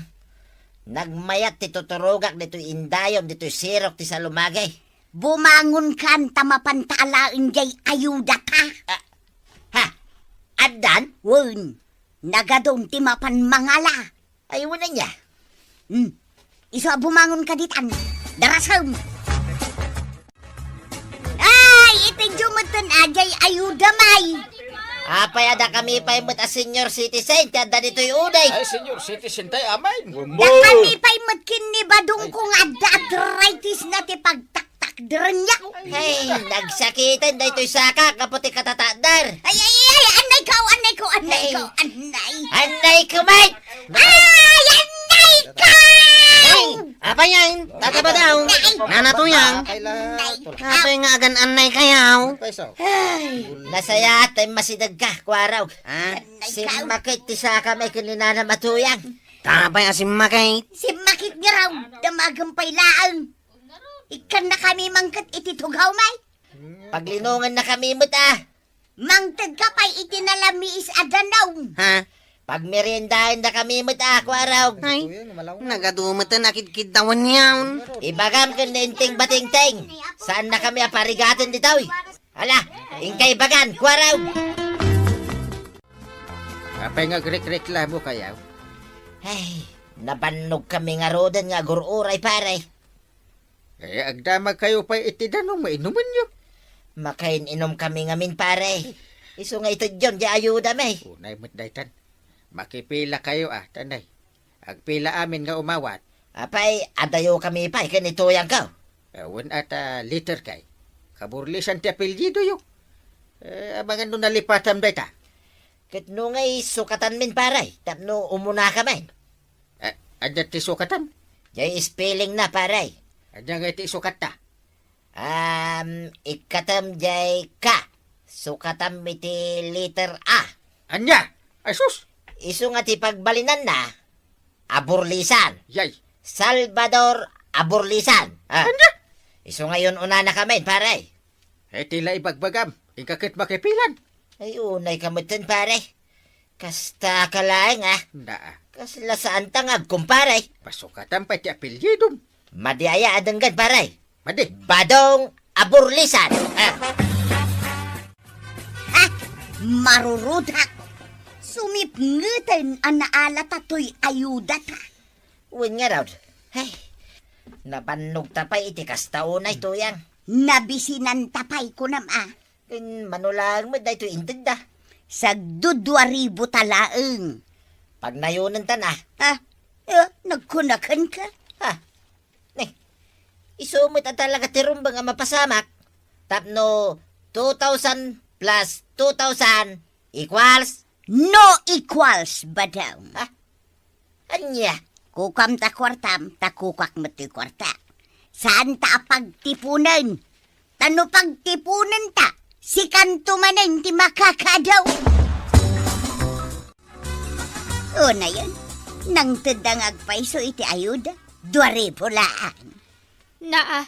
Nagmayat ti tuturogak ditoy indayom, ditoy sirok ti salumagi. Bumangonkan ta mapanta alaen diay ayudaka. Ah, ha? Addan? Wen, nagadun ti mapan mangala. Ay, wen ania? Hmm. Isu a bumangonka ditan. Darasem. Ay, iti diyo metten a diay ayudami. Apay a dakami pay met a senior citizen ti adda ditoy unay? Ay, senior citizen tay amin. Dakami pay met ken ni Badongko nga adda arthritis na ti pagtaktakderenyak. Ay, nagsakiten daytoy saka gapu ti katatakder. Ay, ay, ay, annayko, annayko, annayko, Ay. Annay. Annayko met! Ay, annayko! Ay, apay yan? Tata Badong. Ay. Nana Tuyang. Annay. Apay nga agan-annaykayo? Ay. Nasayaat tay masidegka, Kuarog. Ha? Simmakit ti sakami ken ni Nanam a Tuyang. Apay a simmakit? Simmakit ngarud, damagem pay laeng. Ikkannakami mangted iti tugawmi. Paglinongannakami met a. Mangtedka pay iti nalamiis a danum. Ha? Pagmeriendaennakami met a, Kuarog. Ay, nagadu met a nakidkiddawanyon. Ibagam ken ni Inting Batingting. Saannakami a parigaten ditoy. Ala, inka ibagan, Kuarog. Apay nga agrikreklamokayo? Ay, nabannogkami ngaruden nga agur-uray, pare. Eh, agdamagkayo pay iti danum nga inumenyo. Makain-inumkami ngamin, pare. Isu nga itedyon diay ayudami. Unay met daytan. Makipilakayo a, tanay. Agpila amin nga umawat. Apay, adayokami pay ken ni Tuyangko. Eh, wen a ta Literkay. Kaburlisan ti apelyidoyo. Eh, amangan no nalipatam dayta. Ket no ngay sukatanmin, pare, tapno umunakamin. A-, ania ti sukatan? Diay spellingna, pare. Ania ngay ti isukatta? Um, ikkatem diay ka. Sukatam iti letter A. Ania? Ay sus! Isu nga ti pagbalinanna, Aburlisan. Yay. Salvador Aburlisan. Ah. Ania? Isu nga un-unanakamin, pare. Eh, ti la ibagbagam. Inka ket makipilan. Ay, unayka metten, pare. Kastaka laeng, a. Naa. Kasla saanta nga agkumpare. Pasukatan pay ti apelyidom. Madi aya a denggen, pare. Madi. Badong Aburlisan. Ah. Ha? Marurudak. Sumipngeten a naalata toy ayudata. Wen ngarud. Hey. Nabannogta pay iti kasta unay, Tuyang. Nabisinanta pay, kunam a. Ken mano laeng met daytoy intedda? Sagdudua ribu ta laeng. Pagnayonenta a. Ah, Eh, nagkunakan ka? Ha? Ne, isu met a talaga ti rumbeng a mapasamak. Tapno two thousand plus two thousand equals? No equals, Badong. Ha? Ania? Kukuam ta kuartam, ta kukuak met ti kuarta. Saan ta a pagtipunen. Ta no pagtipunen ta, sikanto manen ti makakadaw. Unayen, nangtedda nga agpayso iti ayuda, dua ribu laeng. Naa,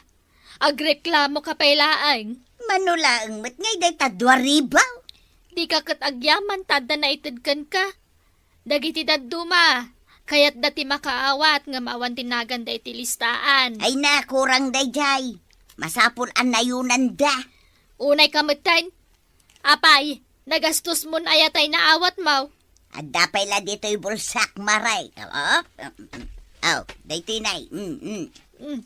agreklamo ka pay laeng. Mano laeng met ngay dayta dua ribu? Dika ket agyaman ta adda naited kenka. Dagiti dadduma, kayatda ti makaawat ngem awan ti naganda iti listaan. Ay na, kurang daydiay. Masapul a nayunanda. Unay ka metten. Apay, nagastos mon aya tay naawatmo? Adda pay la ditoy bulsak, Maray. Oh, oh, daytoy nay. Mm, mm. Mm.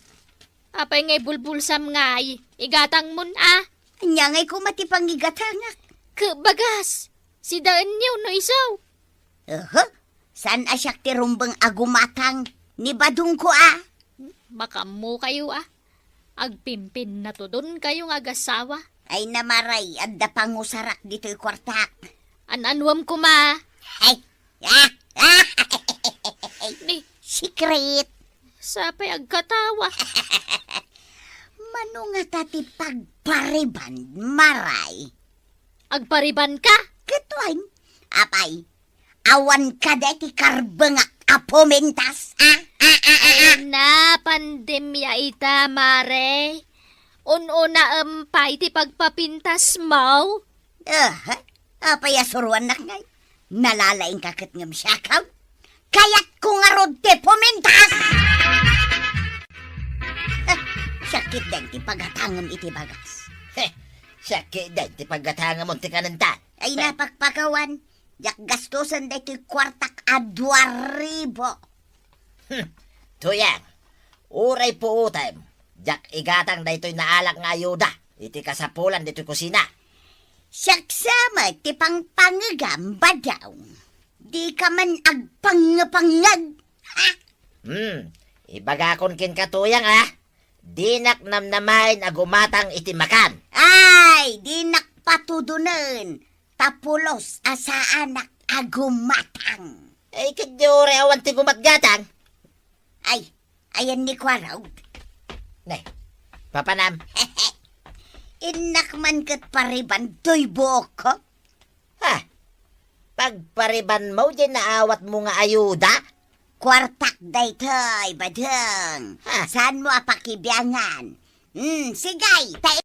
Apay ngay bulbulsam ngay, igatang mon a? Ania ngay koma ti pangigatangak? Ke bagas, sidaenyo no isu. Aha, saan a siak ti rumbeng a gumatang ni Badongko a? Makaammo kayo a. Agpimpinnatudon kayo nga agasawa. Ay na, Maray, adda pangusarak ditoy kuartak. An-anuem koma? Ay, ah, ah, Ni? Secret. Sapay agkatawa. Mano ngata ti pagpariban, Maray? Agpariban ka? Ket wen, apay, awan kada ti karbengak a pumintas, a? A, a, a, a? Ay na, pandemia ita, Mare. Un-unaem pay ti pagpapintasmo? Aha, apay a suruannak ngay? Nalalaingka ket ngem siak? Kayatko ngarud ti pumintas! Siak ketdin ti pagatangem iti bagas. Heh, siak ketdin ti pagatangemon ti kanenta. Ay, napakpakawan, diak gastosen daytoy kuartak a dua ribu. Hmm, Tuyang, uray puotem, diak igatang daytoy naalak nga ayuda iti kasapulan ditoy kusina. Siak sa met ti pangpangegam, Badong. Dika man agpangngepangngeg. Ha? Hmm, ibagakon kenka, Tuyang, a. Dinak namnamaen a gumatang iti makan. Ay, dinak patudonen. Ta pulos a saanak a gumatang. Ay, ket di uray awan ti gumatgatang. Ay, ayan ni Kuarog. Ne, papanam. Innak man ket pariban toy buokko. Ha? Pagparibanmo diay naawatmo nga ayuda? Kuartak daytoy, Badong. Ha? Saanmo a pakibiangan? Hmm, sige, ta